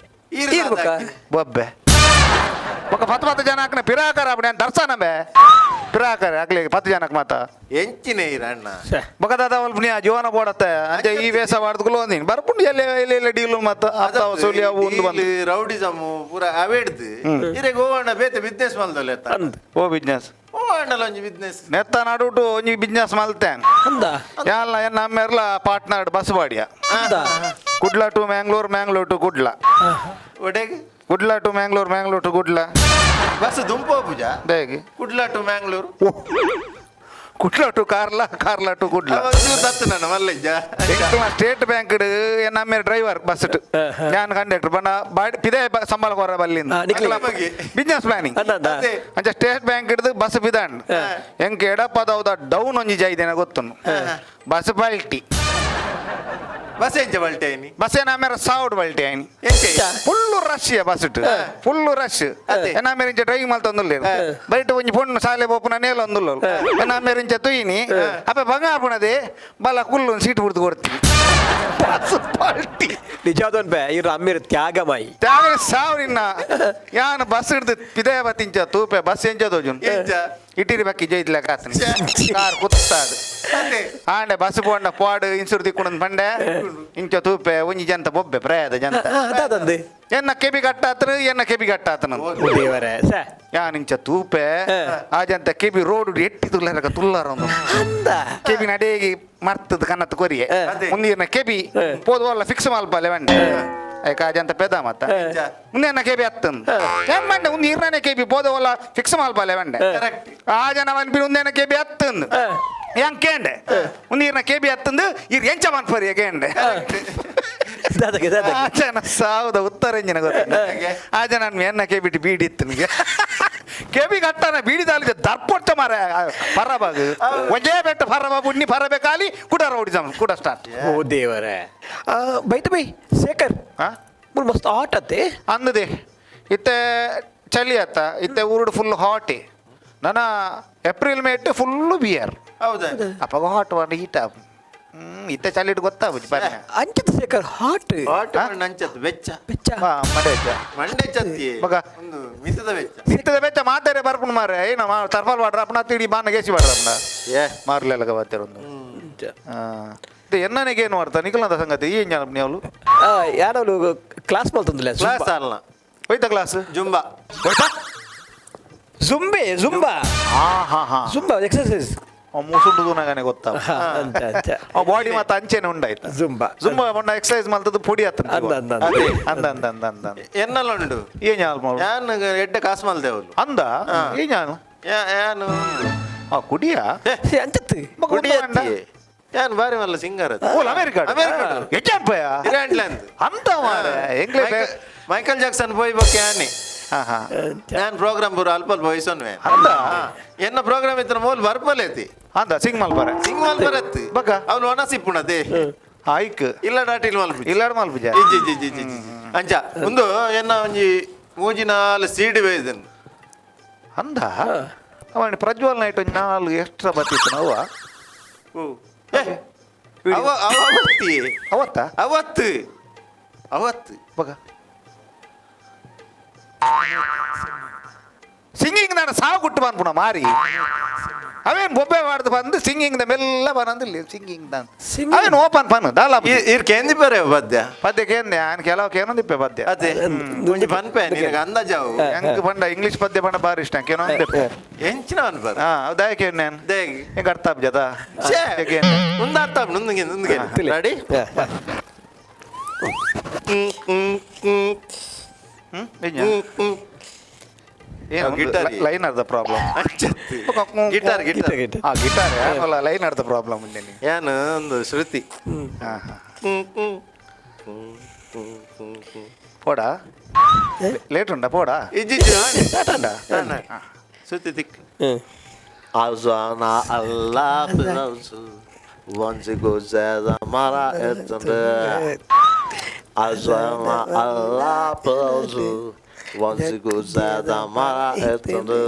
ಈರ್ ಈರ್ ದಾದ ಬೊಕ್ಕ? ಹಾಕಿನಿ? ಬೊಬ್ಬೆ ఒక ಪತ್ತು ಪತ್ತು ಜನ ಹಾಕನ ಪಿರಾಕರ ಅಪ್ಪಣೆ ದರ್ಶನ ಬೇ ಪಿರಾಕರ ಹಾಕ್ಲಿ 10 ಜನಕ್ಕೆ ಮಾತ. ಎಂಚಿನ ಈರ್ ಅಣ್ಣ. ಬೊಕದಾದ ಅಲ್ಪ ನೀ ಆ ಜೀವನ ಬೋಡತ್ತೆ ಅಂಚೆ ಈ ವೇಷ ಮಾಡ್ದುకుಲು ಒಂದಿನ ಬರ್ಪುಂಡು ಎಲ್ಲಿ ಎಲ್ಲಿ ಎಲ್ಲಿ ಡೀಲು ಮತ್ತ ಅತ್ತ ವಸೂಲಿ ಅವು ಒಂದು ಬಂದು. ರೌಡಿಸಮ್ ಪೂರ ಅವೇಡ್ದು ಇರೆ ಗೋವಣ್ಣ ಬೇತೆ ಬಿಸ್ನೆಸ್ ಮಲ್ದಲ್ಲ. ಅಂದ್. ಓ ಬಿಸ್ನೆಸ್? ಓ ಅಣ್ಣಲ ಒಂಜಿ ಬಿಸ್ನೆಸ್. ನೆತ್ತ ನಡುಟು ಒಂಜಿ ಬಿಸ್ನೆಸ್ ಮಲ್ತೆ. ಅಂದ. ಯಾಲ್ಲ ನಮ್ಮೆರ್ಲ ಪಾಟ್ನಾಡ್ ಬಸ್ ಬಾಡಿಯ. ಅಂದ. ಕುಡ್ಲ ಟು ಮ್ಯಾಂಗ್ಳೂರ್, ಮ್ಯಾಂಗ್ಳೂರ್ ಟು Kudla. ಒಡೆಗ್? Kudla to Mangalore, Mangalore to Kudla. Bus ದುಂಪೋ Pooja. ಹೇಗೆ? Kudla to Mangalore. O, Kudla to Karla, Karla to Kudla. ದತ್ತು ನನ್ನ ಮಲ್ಲೆಜ್ಜ. ಎಂಕ್ಲ ಸ್ಟೇಟ್ ಬ್ಯಾಂಕ್ ನಮ್ಮ ಡ್ರೈವರ್ ಬಸ್ ನಾನು ಕಂಡಕ್ಟರ್ ಬಣ್ಣ ಬಾಡಿ ಪಿದೆ ಸಂಬಳ ಕೊರ ಬಲ್ಲಿಂದ. ಹಾ, ನಿಕ್ಲೆ. Business planning. ಅಂದ ಅಂದ. ಅದೇ. ಅಂಚ ಸ್ಟೇಟ್ ಬ್ಯಾಂಕ್ ಹಿಡಿದು ಬಸ್ ಬಿದಾಂಡ್ ಎಂಕ್ ಎಡಪದೌದ ಡೌನ್ ಒಂಜಿ ಜೈದೇನ ಗೊತ್ತುನು ಬಸ್ ಪಲ್ಟಿ. ಬಸ್ ಎಂಚ ಬಲ್ಟೆ ಐನಿ? ಬಸ್ ಏನ ಸಾವುಡ್ ಪಲ್ಟಿ ಆಯ್ನಿ. ಎಂಚೆ? Full rush bus full rush. ಅದೇ. ಏನ ಇಂಚ ಡ್ರೈವಿಂಗ್ ಮಲ್ತೊಂದುಲ್ಲೇರು ಬೈಟ್ ಒಂಜಿ ಪೊಣ್ಣು ಸಾಲೆ ಪೋಪುನ ನೇಲ ಒಂದುಲ್ಲರು ಏನ ಇಂಚ ತುಯಿನಿ ಅಪ್ಪ ಬಂಗ ಆಪುಣದೆ ಬಲ ಕುಲ್ಲು ಸೀಟ್ ಬಿಡ್ದು ಕೊಡ್ತೀನಿ. ಬಸ್ ಪಲ್ಟಿ. ನಿಜಾದೊನ್ ಬೇ ಇವ್ರ ಅಮ್ಮಿರ್ ತ್ಯಾಗಮಾಯಿ. ತ್ಯಾಗ ಸಾವ್ರಿನ್ನ ಯಾನ್ ಬಸ್ ಹಿಡ್ದು ಪಿದಯ ಬತ್ತಿಂಚ ತೂಪೆ ಬಸ್ ಎಂಚ ತೋಜುನ್. ಎಂಚ? ಇಟ್ಟಿರಿ ಬಕ್ಕಿ ಜೈದ್ಲ ಕಾತನಿ ಕಾರ್ ಕುತ್ತಾದು. ಅದೇ. ಆಂಡೆ ಬಸ್ ಪೋಂಡ ಪಾಡು ಇನ್ಸೂರ್ ದಿಕ್ಕುಂಡ್ ಪಂಡೆ ಇಂಚ ತೂಪೆ ಒಂಜಿ ಜಂತ ಬೊಬ್ಬೆ ಪ್ರಾಯದ ಜಂತ. ಅದಾದಂದು. ಎನ್ನ ಕೆಬಿ ಕಟ್ಟಾತನು, ಎನ್ನ ಕೆಬಿ ಕಟ್ಟಾತನು. ದೇವರೇ ಸ. ಯಾನ್ ಇಂಚ ತೂಪೆ, ಆ ಜಂತ ಕೆಬಿ ರೋಡ್ ಎಟ್ಟಿ ತುಲ್ಲರಕ ತುಲ್ಲರ ಒಂದು ಅಂದ. ಕೆಬಿ ನಡೇಗಿ ಮರ್ತದ ಕನ್ನತ್ ಕೊರಿಯೆ. ಅದೇ. ಮುಂದಿನ ಕೆಬಿ ಪೋದು ಫಿಕ್ಸ್ ಮಲ್ಪಲೆ ಬಂಡೆ ಐಕ ಆ ಜಂತ ಪೆದ ಮತ್ತ. ಮುಂದೆ ಎನ್ನ ಕೆಬಿ ಅತ್ತಂದು ಏನ್ ಮಂಡೆ ಉಂದು ಇರ್ನೇ ಕೆಬಿ ಪೋದವಲ್ಲ ಫಿಕ್ಸ್ ಮಲ್ಪಲೆ ಬಂಡೆ. ಕರೆಕ್ಟ್. ಆ ಜನ ಮನ್ಪಿನ ಉಂದೇನ ಕೆಬಿ ಅತ್ತಂದು ಹೆಂಗ್ ಕೇಂಡೆ ಉಂದು ಇರ್ನ ಕೆಬಿ ಅತ್ತಂದು ಇರ್ ಎಂಚ ಮನ್ಪರಿ ಕೇಂಡೆ. ದಾದಗೆ ದಾದಗೆ. ಆ ಜನ ಸಾವುದ ಉತ್ತರ ಎಂಜಿನ ಗೊತ್ತ? ಆ ಜನ ಎನ್ನ ಕೆಬಿಟ್ಟು ಬೀಡಿ ಇತ್ತು ನಿಮಗೆ ಕೆಬಿ ಕಟ್ಟನ ಬೀಡಿ ತಾಲಿದ ದರ್ಪೊಟ್ಟ ಮಾರ ಪರಬಾಗ ಒಂದೇ ಬೆಟ್ಟ ಪರಬಾಬು ಉಣ್ಣಿ ಪರಬೇಕಾಲಿ ಕುಡ ರೌಡಿಸಮ್ ಕುಡ ಸ್ಟಾರ್ಟ್. ಓ ದೇವರೇ, ಬೈತ ಬೈ ಶೇಖರ್. ಹಾ? ಮುಲ್ ಮಸ್ತ್ ಆಟ ಅತ್ತೆ. ಅಂದದೆ ಇತ್ತೆ ಚಳಿ ಆತ, ಇತ್ತೆ ಊರುಡು ಫುಲ್ ಹಾಟ್. ನನ್ನ ಏಪ್ರಿಲ್ ಮೇಟ್ ಫುಲ್ಲು ಬಿಯರ್. ಹೌದಾ? ಅಪ್ಪಾಗ ಹಾಟ್ ವಾಟ ಹೀಟ್ ಇತ್ತೆ ಚಳಿಟ್ ಗೊತ್ತಾಗುದು ಬನ್ನಿ. ಅಂಚಿತ ಶೇಖರ್ ಹಾಟ್. ಹಾಟ್ ನಂಚತ್ ಬೆಚ್ಚ. ಬೆಚ್ಚ. ಹಾ ಮಡೆ ಬೆಚ್ಚ. ಮಂಡೆ ಚತ್ತಿ. ಮಗ. ಒಂದು ಮಿತದ ಬೆಚ್ಚ. ಇತ್ತದ ಬೆಚ್ಚ ಮಾತಾರೆ ಬರ್ಪುಣ ಮಾರೆ ಏನ ತರ್ಫಾಲ್ ವಾಡ್ರ ಅಪ್ಪನ ತಿಡಿ ಬಾನ ಗೇಸಿ ವಾಡ್ರ ಅಪ್ಪನ. ಏ. ಮಾರ್ಲೆಲ್ಲ ಬಾತಿರ ಒಂದು ಎನ್ನನಿಗೆ ಏನು ಮಾಡ್ತಾ ನಿಖಲಂದ ಸಂಗತಿ ಏನ್ ಜಾನ ನೀವು? ಯಾರವಳು ಕ್ಲಾಸ್ ಮಲ್ತಂದಿಲ್ಲ. ಕ್ಲಾಸ್ ಅಲ್ಲ. ಹೋಯ್ತಾ ಕ್ಲಾಸ್? ಜುಂಬಾ. ಹೋಯ್ತಾ. ಜುಂಬೆ ಜುಂಬಾ. ಹಾ ಹಾ ಹಾ. Zumba exercise. ಮುಸುಂಡು ನಗನೆ ಗೊತ್ತ. ಅಂತ ಅಂತ. ಆ ಬಾಡಿ ಮತ್ತೆ ಅಂಚೆನೆ ಉಂಡಾಯ್ತು. ಜುಂಬಾ. ಜುಂಬಾ ಮೊన్న ಎಕ್ಸರ್ಸೈಸ್ ಮಲ್ತದ್ದು ಪೊಡಿ ಆತ. ಅಂದ, ಅಂದ, ಅಂದ. ಅದೇ ಅಂದ ಅಂದ ಅಂದ ಅಂದ ಅಂದ. ಎನ್ನಲ್ಲ ಉಂಡು. ಏನ್ ಯಾಲ್ ಮಾಡು? ಯಾನ್ ಎಡ್ಡೆ ಕಾಸು ಮಲ್ದೇವಲು. ಅಂದ ಏನ್ ಯಾನು? ಯಾನು. ಆ ಕುಡಿಯ. ಅಂಚತ್ತು. ಕುಡಿಯತ್ತಿ ಯಾನ್ ಬಾರಿ ಮಲ್ಲ ಸಿಂಗರ್. ಓಲ್ ಅಮೆರಿಕ. ಅಮೆರಿಕ. ಎಜ್ಜಾನ್ಪಯ. ಇರಾನ್ಲ್ಯಾಂಡ್. ಅಂತ ಮಾರೆ ಎಂಗ್ಲೇ ಮೈಕಲ್ ಜಾಕ್ಸನ್ ಪೋಯ್ ಬೊಕ್ಕೆ ಯಾನೆ. ಹಾ ಹಾ. ನಾನು ಪ್ರೋಗ್ರಾಮ್ ಪೂರ ಅಲ್ಪ ಅಲ್ಪ ವಯಸ್ಸನ್ವೆ. ಅಂದ. ಎನ್ನ ಪ್ರೋಗ್ರಾಮ್ ಇತ್ರ ಮೋಲ್ ಬರ್ಪಲೇತಿ. ಅಂದ ಸಿಂಗ್ ಮಲ್ಪರೆ. ಸಿಂಗ್ ಮಲ್ ಬರತ್ತಿ. ಬಗ್ಗ. ಅವನು ಒಣಸಿಪ್ಪುಣದೆ. ಐಕ್. ಇಲ್ಲ ಡಾಟಿಲ್ ಮಲ್ಪು. ಇಲ್ಲಾಡ್ ಮಲ್ಪುಜ. ಇಜ್ಜಿ ಇಜ್ಜಿ ಇಜ್ಜಿ ಇಜ್ಜಿ ಅಂಚ ಒಂದು ಎನ್ನ ಒಂಜಿ ಮೂಜಿ ನಾಲ್ ಸೀಡ್ ಬೇಯ್ದನ್. ಅಂದ ಅವನ ಪ್ರಜ್ವಲ್ ನೈಟ್ ಒಂಜಿ ನಾಲ್ಕು ಎಕ್ಸ್ಟ್ರಾ ಬತ್ತಿತ್ತು ನಾವು. ಅವ ಅವತ್ತಿ. ಅವತ್ತ. ಅವತ್ತು ಅವತ್ತು. ಬಗ ಸಿಂಗಿಂಗ್ ನಾನು ಸಾವು ಗುಟ್ಟು ಬಂದ್ಪುಣ ಮಾರಿ ಅವೇನ್ ಬೊಬ್ಬೆ ಮಾಡ್ದು ಬಂದು ಸಿಂಗಿಂಗ್ ದ ಮೆಲ್ಲ ಬರಂದಿಲ್ಲ ಸಿಂಗಿಂಗ್ ದಾನ್. Singing? ಅವೇನ್ ಓಪನ್ ಪನ್ ದಾಲ. ಇರ್ ಕೇಂದಿ ಬರೆ ಪದ್ಯ. ಪದ್ಯಕ್ಕೆ ಏನ್ ಆನ್ ಕೆಲವು ಏನೊಂದಿಪ್ಪೆ ಪದ್ಯ. ಅದೇ ಒಂಜಿ ಪನ್ಪೆ ನಿನಗೆ ಅಂದಾಜಾವು. ಹೆಂಗ್ ಪಂಡ ಇಂಗ್ಲಿಷ್ ಪದ್ಯ ಪಂಡ ಬಾರಿ ಇಷ್ಟ ಏನೋ ಒಂದಿಪ್ಪೆ. ಎಂಚಿನ ಅನ್ಪರ. ಹಾ ಹೌದಾ ನಾನು. ದೇಗ್. ಹೆಂಗ್ ಅರ್ಥ ಆಗ್ಜದ? ಛೇ ಮುಂದಾರ್ಥ ಮುಂದಿಗೆ ಮುಂದಿಗೆ ರೆಡಿ. ಏನು? ಗಿಟಾರ್. ಲೈನ್ ಅರ್ಧ problem. Guitar guitar. Guitar. ಆ ಗಿಟಾರ್ ಅಲ್ಲ ಲೈನ್ ಅರ್ಧ ಪ್ರಾಬ್ಲಮ್ ಇಲ್ಲಿ. ಏನು ಒಂದು ಶ್ರುತಿ. ಹಾ ಹಾ ಪೋಡಾ ಲೇಟ್ ಉಂಟಾ ಪೋಡಾ? ಇಜ್ಜಿ ಶ್ರುತಿ ತಿಕ್. Azana Allah bilavsu Wanzi gozeda mara etende Azana Allah bilavsu Wanzi gozeda mara etende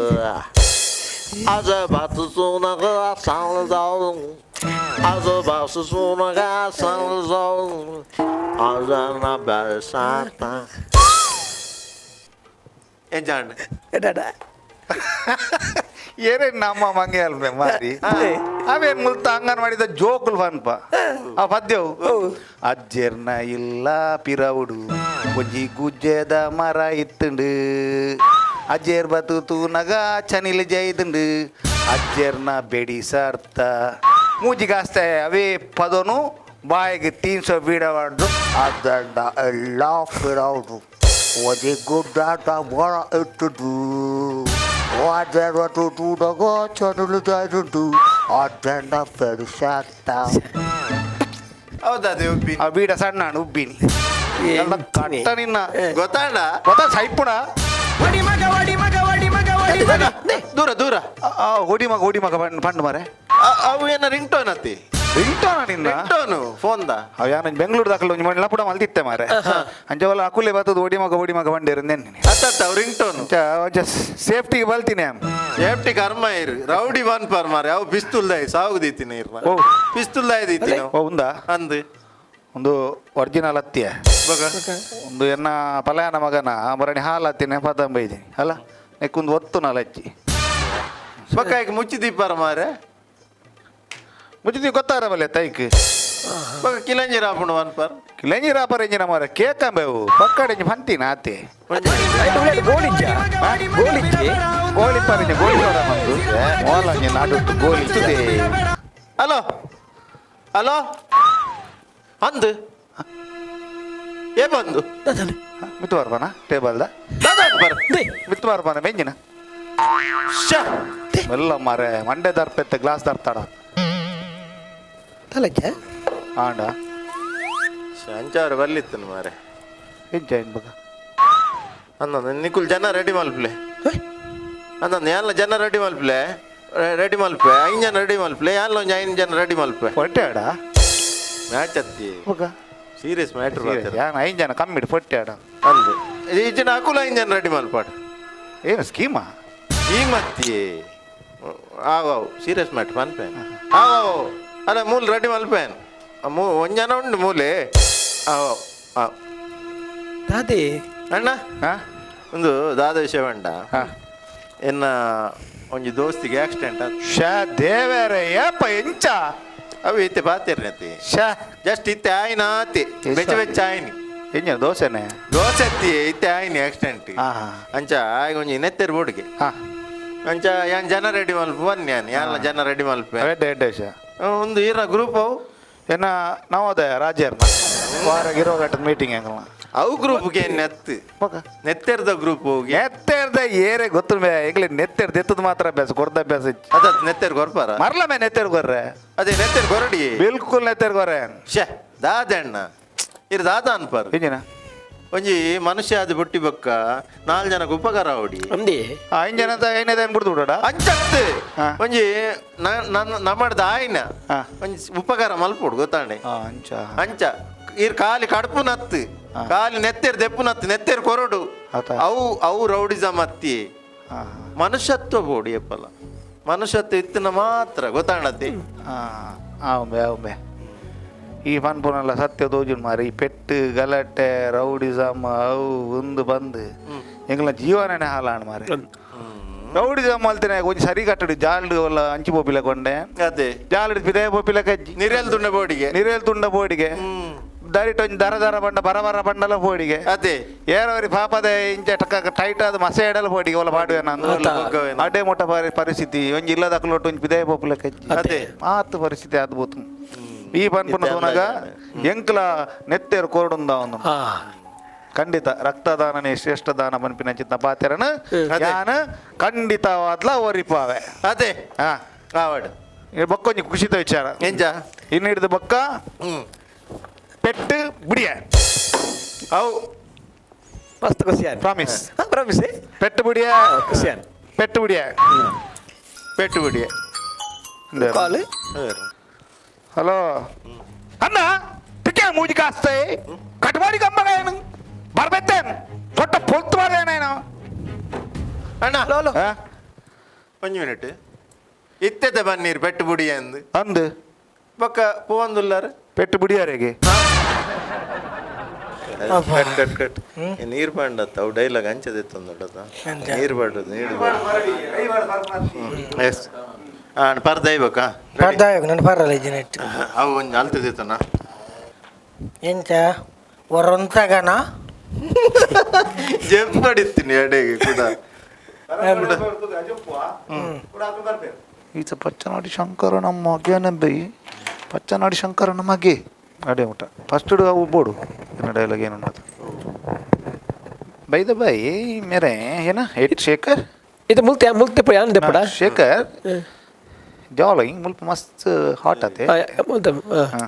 Acaba tuzuna kadar sanlı Acaba susuna kadar sanlı Azana bersata ಎಂಜಾಂಡ್. ಎಡಡ. ಏನೇ ನಮ್ಮ ಮಂಗೆ ಅಲ್ಪೆ ಮಾರಿ ಅವೇನ್ ಮುಲ್ತ ಅಂಗನವಾಡಿದ ಜೋಕುಲ್ ಪನ್ಪ ಆ ಪದ್ಯವು ಅಜ್ಜೆರ್ನ ಇಲ್ಲ ಪಿರವುಡು ಒಂಜಿ ಗುಜ್ಜೆದ ಮರ ಇತ್ತುಂಡು ಅಜ್ಜೆರ್ ಬತು ತೂನಗ ಚನಿಲ್ ಜೈದುಂಡು ಅಜ್ಜೆರ್ನ ಬೆಡಿ ಸರ್ತ ಮೂಜಿಗಾಸ್ತೆ ಅವೇ ಪದನು ಬಾಯಿಗೆ ತೀನ್ಸೋ ಬೀಡವಾಡ್ದು ಅದನ್ನ ಎಲ್ಲ ಪಿರವುಡು ಒಂಜಿ ಗುಡ್ಡಾಟ ಮರ ಇಟ್ಟುದು ಅದರ ತೂನಗ ಚನುಲು ಜೈದುಂಡು ಅದನ್ನ ಬೆಡಿಸಾತ. ಹೌದಾ ಅದೇ ಉಪ್ಪಿನ. ಆ ಬೀಡ ಸಣ್ಣ ಉಬ್ಬಿನಿ ಎಲ್ಲ ಕಟ್ಟ ನಿನ್ನ. ಗೊತ್ತಾಂಡ. ಗೊತ್ತಾ ಸೈಪುಣ. ದೂರ ದೂರ. ಹೊಡಿ ಮಗ ಹೊಡಿ ಮಗ ಪಂಡು ಪಂಡು ಮಾರೆ. ಅವು ಏನ ರಿಂಗ್ ಟೋನ್ ಅತ್ತಿ. ರಿಂಗ್ಟೋನ ನಿನ್ನ. Ring tone phone the. ಅವ ಯಾನ ಬೆಂಗಳೂರು ದಾಖಲು ಒಂಜಿ ಮಂಡಿ ಲಪುಡ ಮಲ್ತಿತ್ತೆ ಮಾರೆ ಅಂಚವಲ್ಲ ಅಕುಲೆ ಬತ್ತದ ಓಡಿ ಮಗ ಓಡಿ ಮಗ ಬಂಡೇರು ನೆನ್ನೆ. ಅತ್ತ ಅವು ರಿಂಗ್ ಟೋನ್. ಅಂಚ ಒಂಚ ಸೇಫ್ಟಿಗೆ ಬಲ್ತೀನಿ ಆಮ್. ಸೇಫ್ಟಿ ಕರ್ಮ ಇರು ರೌಡಿ ಒನ್ ಪರ್ ಮಾರೆ ಅವು ಪಿಸ್ತೂಲ್ ದಾಯಿ ಸಾವು ದೀತಿನ ಇರ್ನ. ಓ. ಪಿಸ್ತೂಲ್ ದಾಯಿ ದೀತಿನ. ಓ ಉಂದಾ. ಅಂದು. ಒಂದು ಒರಿಜಿನಲ್ ಅತ್ತಿಯ. ಬಗ. ಒಂದು ಎನ್ನ ಪಲಯನ ಮಗನ ಬರಣಿ ಹಾಲು ಹತ್ತಿನ ಪದಂಬ ಇದ್ದೀನಿ ಅಲ್ಲ, ನೆಕ್ಕೊಂದು ಒತ್ತು ನಾಲಚ್ಚಿ. ಬೊಕ್ಕ ಐಕ್ ಮುಚ್ಚಿ ದೀಪಾರ ಮಾರೆ. ಮುಚ್ಚಿದ್ದೀವಿ ಗೊತ್ತಾರ ಬಲ್ಲೆ ತೈಕ್. ಬೊಕ್ಕ ಕಿಲಂಜಿ ರಾಪುಂಡು ಮನ್ಪರ್. ಕಿಲಂಜಿ ರಾಪರ್ ಎಂಜಿನ ಮಾರ ಕೇಕಂಬೆವು ಪಕ್ಕಡೆಂಜಿ ಫಂತಿನ ಆತೆ. ಗೋಲಿಜ್ಜ ಗೋಲಿಜ್ಜಿ. ಗೋಲಿ ಪರಿಂಜ ಗೋಲಿ ಸೋಡ ಮಂದು ಮೋಲಂಜಿ ನಾಡುಟ್ಟು ಗೋಲಿ ಇತ್ತದೆ. ಹಲೋ ಹಲೋ, ಅಂದು ಏ ಬಂದು. ಮಿತ್ತು ಬರ್ಬಾನ ಟೇಬಲ್ದ. ದಾದಾ ಬರ್. ಮಿತ್ತು ಬರ್ಬಾನ ಬೆಂಜಿನ. ಶ. ಎಲ್ಲ ಮಾರೆ ಮಂಡೆ ದರ್ಪೆತ್ತೆ ಗ್ಲಾಸ್ ದರ್ತಾಡ. ತಲಜ್ಜ. ಆಂಡ. ಅಂಚಾರು ಬರ್ಲಿತ್ತನು ಮಾರೆ. ಎಂಚ ಏನ್ ಬಗ? ಅಂದ ನಿಕುಲ್ ಜನ ರೆಡಿ ಮಲ್ಪ್ಲೆ ಅಂದ, ಯಾಲ್ಲ ಜನ ರೆಡಿ ಮಲ್ಪ್ಲೆ, ರೆಡಿ ಮಲ್ಪೆ, ಐದು ಜನ ರೆಡಿ ಮಲ್ಪ್ಲೆ, ಯಾಲ್ಲ ಒಂಜಿ ಐದು ಜನ ರೆಡಿ ಮಲ್ಪೆ. ಹೊಟ್ಟೆ ಆಡ. ಮ್ಯಾಚ್ ಅತ್ತಿ. ಬಗ. Serious matter. ಯಾನ್ ಐದು ಜನ ಕಮ್ಮಿಡು ಹೊಟ್ಟೆ ಆಡ. ಅಂದು ಈ ಜನ ಅಕುಲ ಐದು ಜನ ರೆಡಿ ಮಲ್ಪಾಡ. ಏನು ಸ್ಕೀಮಾ? ಈ ಮತ್ತಿ ಆವ್ ಆವ್, ಸೀರಿಯಸ್ ಮ್ಯಾಟ್ರ್ ಪನ್ಪೇನ್ ಆವ್ ಆವ್. ಅಲ್ಲ, ಮೂಲ ರೆಡಿ ಮಲ್ಪೇನ್, ಮೂ ಒಂಜನ ಜನ ಉಂಡು ಮೂಲೆ ಆವ್ ಆವ್ ಆವ್. ದಾದೆ? ಅಣ್ಣ. ಹಾ. ಒಂದು ದಾದ ವಿಷಯ ಬೇಡ. ಹಾ. ಎನ್ನ ಒಂಜಿ ದೋಸ್ತಿಗೆ ಆಕ್ಸಿಡೆಂಟ್ ಆತ್. ಶಾ ದೇವರೇ, ಏಪ ಎಂಚ? ಅವು ಇತ್ತೆ ಬಾತಿರ್ನತಿ. ಶಾ. ಜಸ್ಟ್ ಇತ್ತೆ ಆಯ್ನ ಆತಿ ಬೆಚ್ಚ ಬೆಚ್ಚ ಆಯ್ನಿ. ಎಂಜ ದೋಸೆನೆ? ದೋಸೆ ಅತ್ತಿ, ಇತ್ತೆ ಆಯ್ನಿ ಆಕ್ಸಿಡೆಂಟ್. ಹಾ. ಅಂಚ ಆಯ್ ಒಂಜಿ ನೆತ್ತೆರ್ ಬೋಡಿಗೆ. ಹಾ. ಅಂಚ ಯಾನ್ ಜನ ರೆಡಿ ಮಲ್ಪ ಬನ್ನಿ, ಯಾನ್ ಯಾನ್ಲ ಜನ ರೆಡಿ ಮಲ್ಪೆ. ಎಡ್ಡೆ ಎಡ್ಡೆ ವಿಷಯ. ಒಂದು ಈರ ಗ್ರೂಪ್ ಅವು. ಎನ್ನ ನವೋದಯ ರಾಜ್ಯರ್ನ ವಾರ ಗಿರೋ ಗಟ್ಟದ ಮೀಟಿಂಗ್ ಹೆಂಗಲ್ಲ. ಅವು ಗ್ರೂಪ್ಗೆ ನೆತ್. ಬಗ. ನೆತ್ತೆರ್ದ ಗ್ರೂಪ್ ಹೋಗಿ. ನೆತ್ತೆರ್ದ ಏರೆ ಗೊತ್ತು ಮೇ, ಎಂಗ್ಲೆ ನೆತ್ತೆರ್ದ ಎತ್ತದ ಮಾತ್ರ ಅಭ್ಯಾಸ ಕೊರ್ದ ಅಭ್ಯಾಸ ಇತ್ತು. ಅದ ನೆತ್ತೆರ್ ಗೊರ್ಪಾರ. ಮರ್ಲ ಮೇ ನೆತ್ತೆರ್ ಗೊರ್ರೆ. ಅದೇ ನೆತ್ತೆರ್ ಗೊರಡಿ. ಬಿಲ್ಕುಲ್ ನೆತ್ತೆರ್ ಗೊರ್ರೆ. ಶೇ ದಾದ ಅಣ್ಣ, ಇರ್ ದಾದ ಅನ್ಪಾರ್. ಎಂಜಿನ? ಒಂಜಿ ಮನುಷ್ಯ ಆದ ಬುಟ್ಟಿ ಬೊಕ್ಕ ನಾಲ್ ಜನಕ್ಕೆ ಉಪಕಾರ ಅವಡಿ. ಅಂದಿ. ಐದು ಜನ ಐನದ ಬಿಡ್ದು ಬಿಡೋಡ. ಅಂಚತ್. ಹಾ. ಒಂಜಿ ನನ್ನ ನಮ್ಮಡ್ದ ಆಯ್ನ. ಹಾ. ಒಂಜಿ ಉಪಕಾರ ಮಲ್ಪೊಡು ಗೊತ್ತಾಂಡೆ. ಅಂಚ. ಅಂಚ ಇರ್ ಕಾಲಿ ಕಡುಪು ನತ್ತು. ಹಾ. ಕಾಲಿ ನೆತ್ತೆರ್ ದೆಪ್ಪು ನತ್ತು, ನೆತ್ತೆರ್ ಕೊರಡು. ಆತ. ಅವು ಅವು ರೌಡಿಸಮ್ ಅತ್ತಿ. ಹಾ. ಮನುಷ್ಯತ್ವ ಬೋಡಿ ಎಪ್ಪಲ್ಲ, ಮನುಷ್ಯತ್ವ ಇತ್ತಿನ ಮಾತ್ರ ಗೊತ್ತಾಣತಿ. ಆಂಬೆ ಆಂಬೆ, ಈ ಪನ್ಪುನಲ್ಲ ಸತ್ಯ ತೋಜುನ್ ಮಾರಿ, ಈ ಪೆಟ್ಟು ಗಲಾಟೆ ರೌಡಿಸಮ್ ಅವು ಒಂದು ಬಂದು ಎಂಗ್ಲ ಜೀವನನೇ ಹಾಲಾಣ್ ಮಾರೆ. ರೌಡಿಸಮ್ ಅಲ್ತಿನ ಒಂಜಿ ಸರಿ ಕಟ್ಟಡಿ ಜಾಲ್ಡ್ ಒಲ್ಲ ಅಂಚಿ ಪೋಪಿಲ ಕೊಂಡೆ. ಅದೇ. ಜಾಲ್ಡ್ ಪಿದೇ ಪೋಪಿಲ ಕಜ್ಜಿ. ನಿರೆಲ್ ತುಂಡ ಬೋಡಿಗೆ. ನಿರೇಲ್ ತುಂಡ ಬೋಡಿಗೆ. ದರಿಟ್ ಒಂಜಿ ದರ ದರ ಬಂಡ ಬರ ಬರ ಬಂಡಲ ಪೋಡಿಗೆ. ಅದೇ. ಏರವರಿ ಪಾಪದ ಇಂಚ ಟಕ್ಕ ಟೈಟ್ ಆದ ಮಸೆ ಎಡಲ ಪೋಡಿಗೆ ಒಲ್ಲ ಪಾಡುವೆ ನಾನು. ಅಡ್ಡೆ ಮೊಟ್ಟ ಪರಿಸ್ಥಿತಿ ಒಂಜಿ ಇಲ್ಲದ ಅಕ್ಲೊಟ್ಟು ಒಂಜಿ ಪಿದೇ ಪೋಪುಲ ಕಜ್ಜಿ. ಅದೇ. ಮಾತು ಪರಿಸ್ಥಿತಿ ಅದ್ಭುತ ಈ ಪನ್ಪುನ ಇತ್ತೆ ತೂನಗ ಅಂದಾಜು. ಎಂಕ್ಲ ನೆತ್ತೆರ್ ಕೋರ್ಡುಂದ ಒಂದು. ಹಾ. ಖಂಡಿತ ರಕ್ತದಾನನೇ ಶ್ರೇಷ್ಠ ದಾನ ಪನ್ಪಿನ ಚಿತ್ತ ಪಾತೆರನ. ಅದೇ. ಯಾನ್ ಖಂಡಿತವಾದ್ಲ ಒರಿಪಾವೆ. ಅದೇ. ಹಾ. ಆವಡ್. ಈ ಬೊಕ್ಕೊಂಜಿ ಖುಷಿತ ವಿಚಾರ. ಎಂಚ? ಇನ್ನು ಹಿಡಿದು ಬೊಕ್ಕ ಪೆಟ್ಟು ಬಿಡಿಯ. ಅವು ಮಸ್ತ್ ಖುಷಿಯಾನ್. ಪ್ರಾಮಿಸ್. ಹಾ, ಪ್ರಾಮಿಸ್. ಪೆಟ್ಟು ಬಿಡಿಯ. ಖುಷಿಯಾನ್. ಪೆಟ್ಟು ಬಿಡಿಯ. ಪೆಟ್ಟು ಬಿಡಿಯ. ಕಾಲ್. ಹಲೋ ಅಣ್ಣ, ಟಿಕೆ ಮೂಜಿ ಕಾಸ್ತೆ ಕಟ್ಮಾಡಿ ಕಂಬಗಾಯನು ಬರ್ಬೆತ್ತೇನ್ ದೊಡ್ಡ ಪೊಲ್ತು ಮಾರೇನೇನು. ಅಣ್ಣ. Hello hello. ಹಾ? ಒಂಜಿ ಮಿನಿಟ್, ಇತ್ತೆದ ಬನ್ನೀರು ಪೆಟ್ಟು ಬುಡಿಯ ಅಂದು. ಅಂದು. ಬೊಕ್ಕ ಪೂವಂದುಲ್ಲಾರ. ಪೆಟ್ಟು ಬಿಡಿಯಾರಿಗೆ. Cut cut cut, ನೀರು ಪಂಡತ್ತ ಅವು ಡೈಲಾಗ್ ಅಂಚದಿತ್ತೊಂದುಂಡತ್ತ. ಅಂಚ. ನೀರು ಪಂಡದು ನೀರು. ಎಸ್ ಹಾಂ, ಪರ್ದೈಬೇಕಾ? ಪರ್ದಾಯೋಗ ನನ್ನ ಪರಲ್ಲ ಇಜ್ಜಿನೆಟ್. ಅವು ಒಂಜಿ ಅಲ್ತದಿತ್ತನ. ಎಂಚ ಒರೊಂತಗನ? ಜಂಪ್ ಮಾಡಿತ್ತೀನಿ ಎಡೆಗೆ ಕೂಡ. ಈತ ಪಚ್ಚನಾಡಿ ಶಂಕರ ನಮ್ಮ ಮಗನ ಬೈ, ಪಚ್ಚನಾಡಿ ಶಂಕರನ ಮಗೆ ಅಡೆ ಊಟ ಫಸ್ಟ್ ಅವು ಬೋಡು ಎನ್ನ ಡೈಲಾಗ್ ಏನು ಉಂಟು by the by ಮೇರೆ ಏನ ಎಟ್ ಶೇಖರ್. ಇದು ಮುಲ್ತೆ ಮುಲ್ತೆ ಪುಡ ಯಾನ್ ದೆಪ್ಪಡ. ಶೇಖರ್ ಜಾಲಿಂಗ್ ಮುಲ್ಪ ಮಸ್ತ್ ಹಾಟ್ ಆತೆ. ಮುಲ್ತೆ. ಹಾ.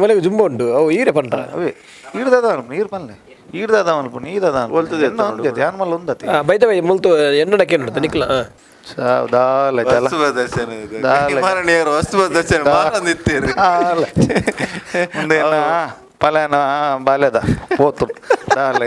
ಮೊಲೆಗೆ ಜುಂಬ ಉಂಡು ಅವು ಈರೆ ಪಂಡ್ರ. ಅವೇ ಈಡ್ದಾದ ನೀರು ಪನ್ಲೆ ಈಡ್ದಾದ ಮಲ್ಪ ನೀದಾದ. ಒಲ್ತದೆ ಎತ್ತ ನೋಡು. ಧ್ಯಾನ ಮಲ್ಲ ಒಂದತಿ. ಬೈದ ಬೈ ಮುಲ್ತು ಎನ್ನಡಕ್ಕೆ ನೋಡ್ತ ನಿಕ್ಲ. ದಾಲ ಜಲ. ವಸ್ತು ದರ್ಶನ ಇದು. ದಾಲ. ಮಾರಣಿಯವರು ವಸ್ತು ದರ್ಶನ ಮಾರಂದಿತ್ತೀರಿ. ಮುಂದೆ ಪಲಾನ ಬಾಲ್ಯದ ಪೋತು ದಾಲ.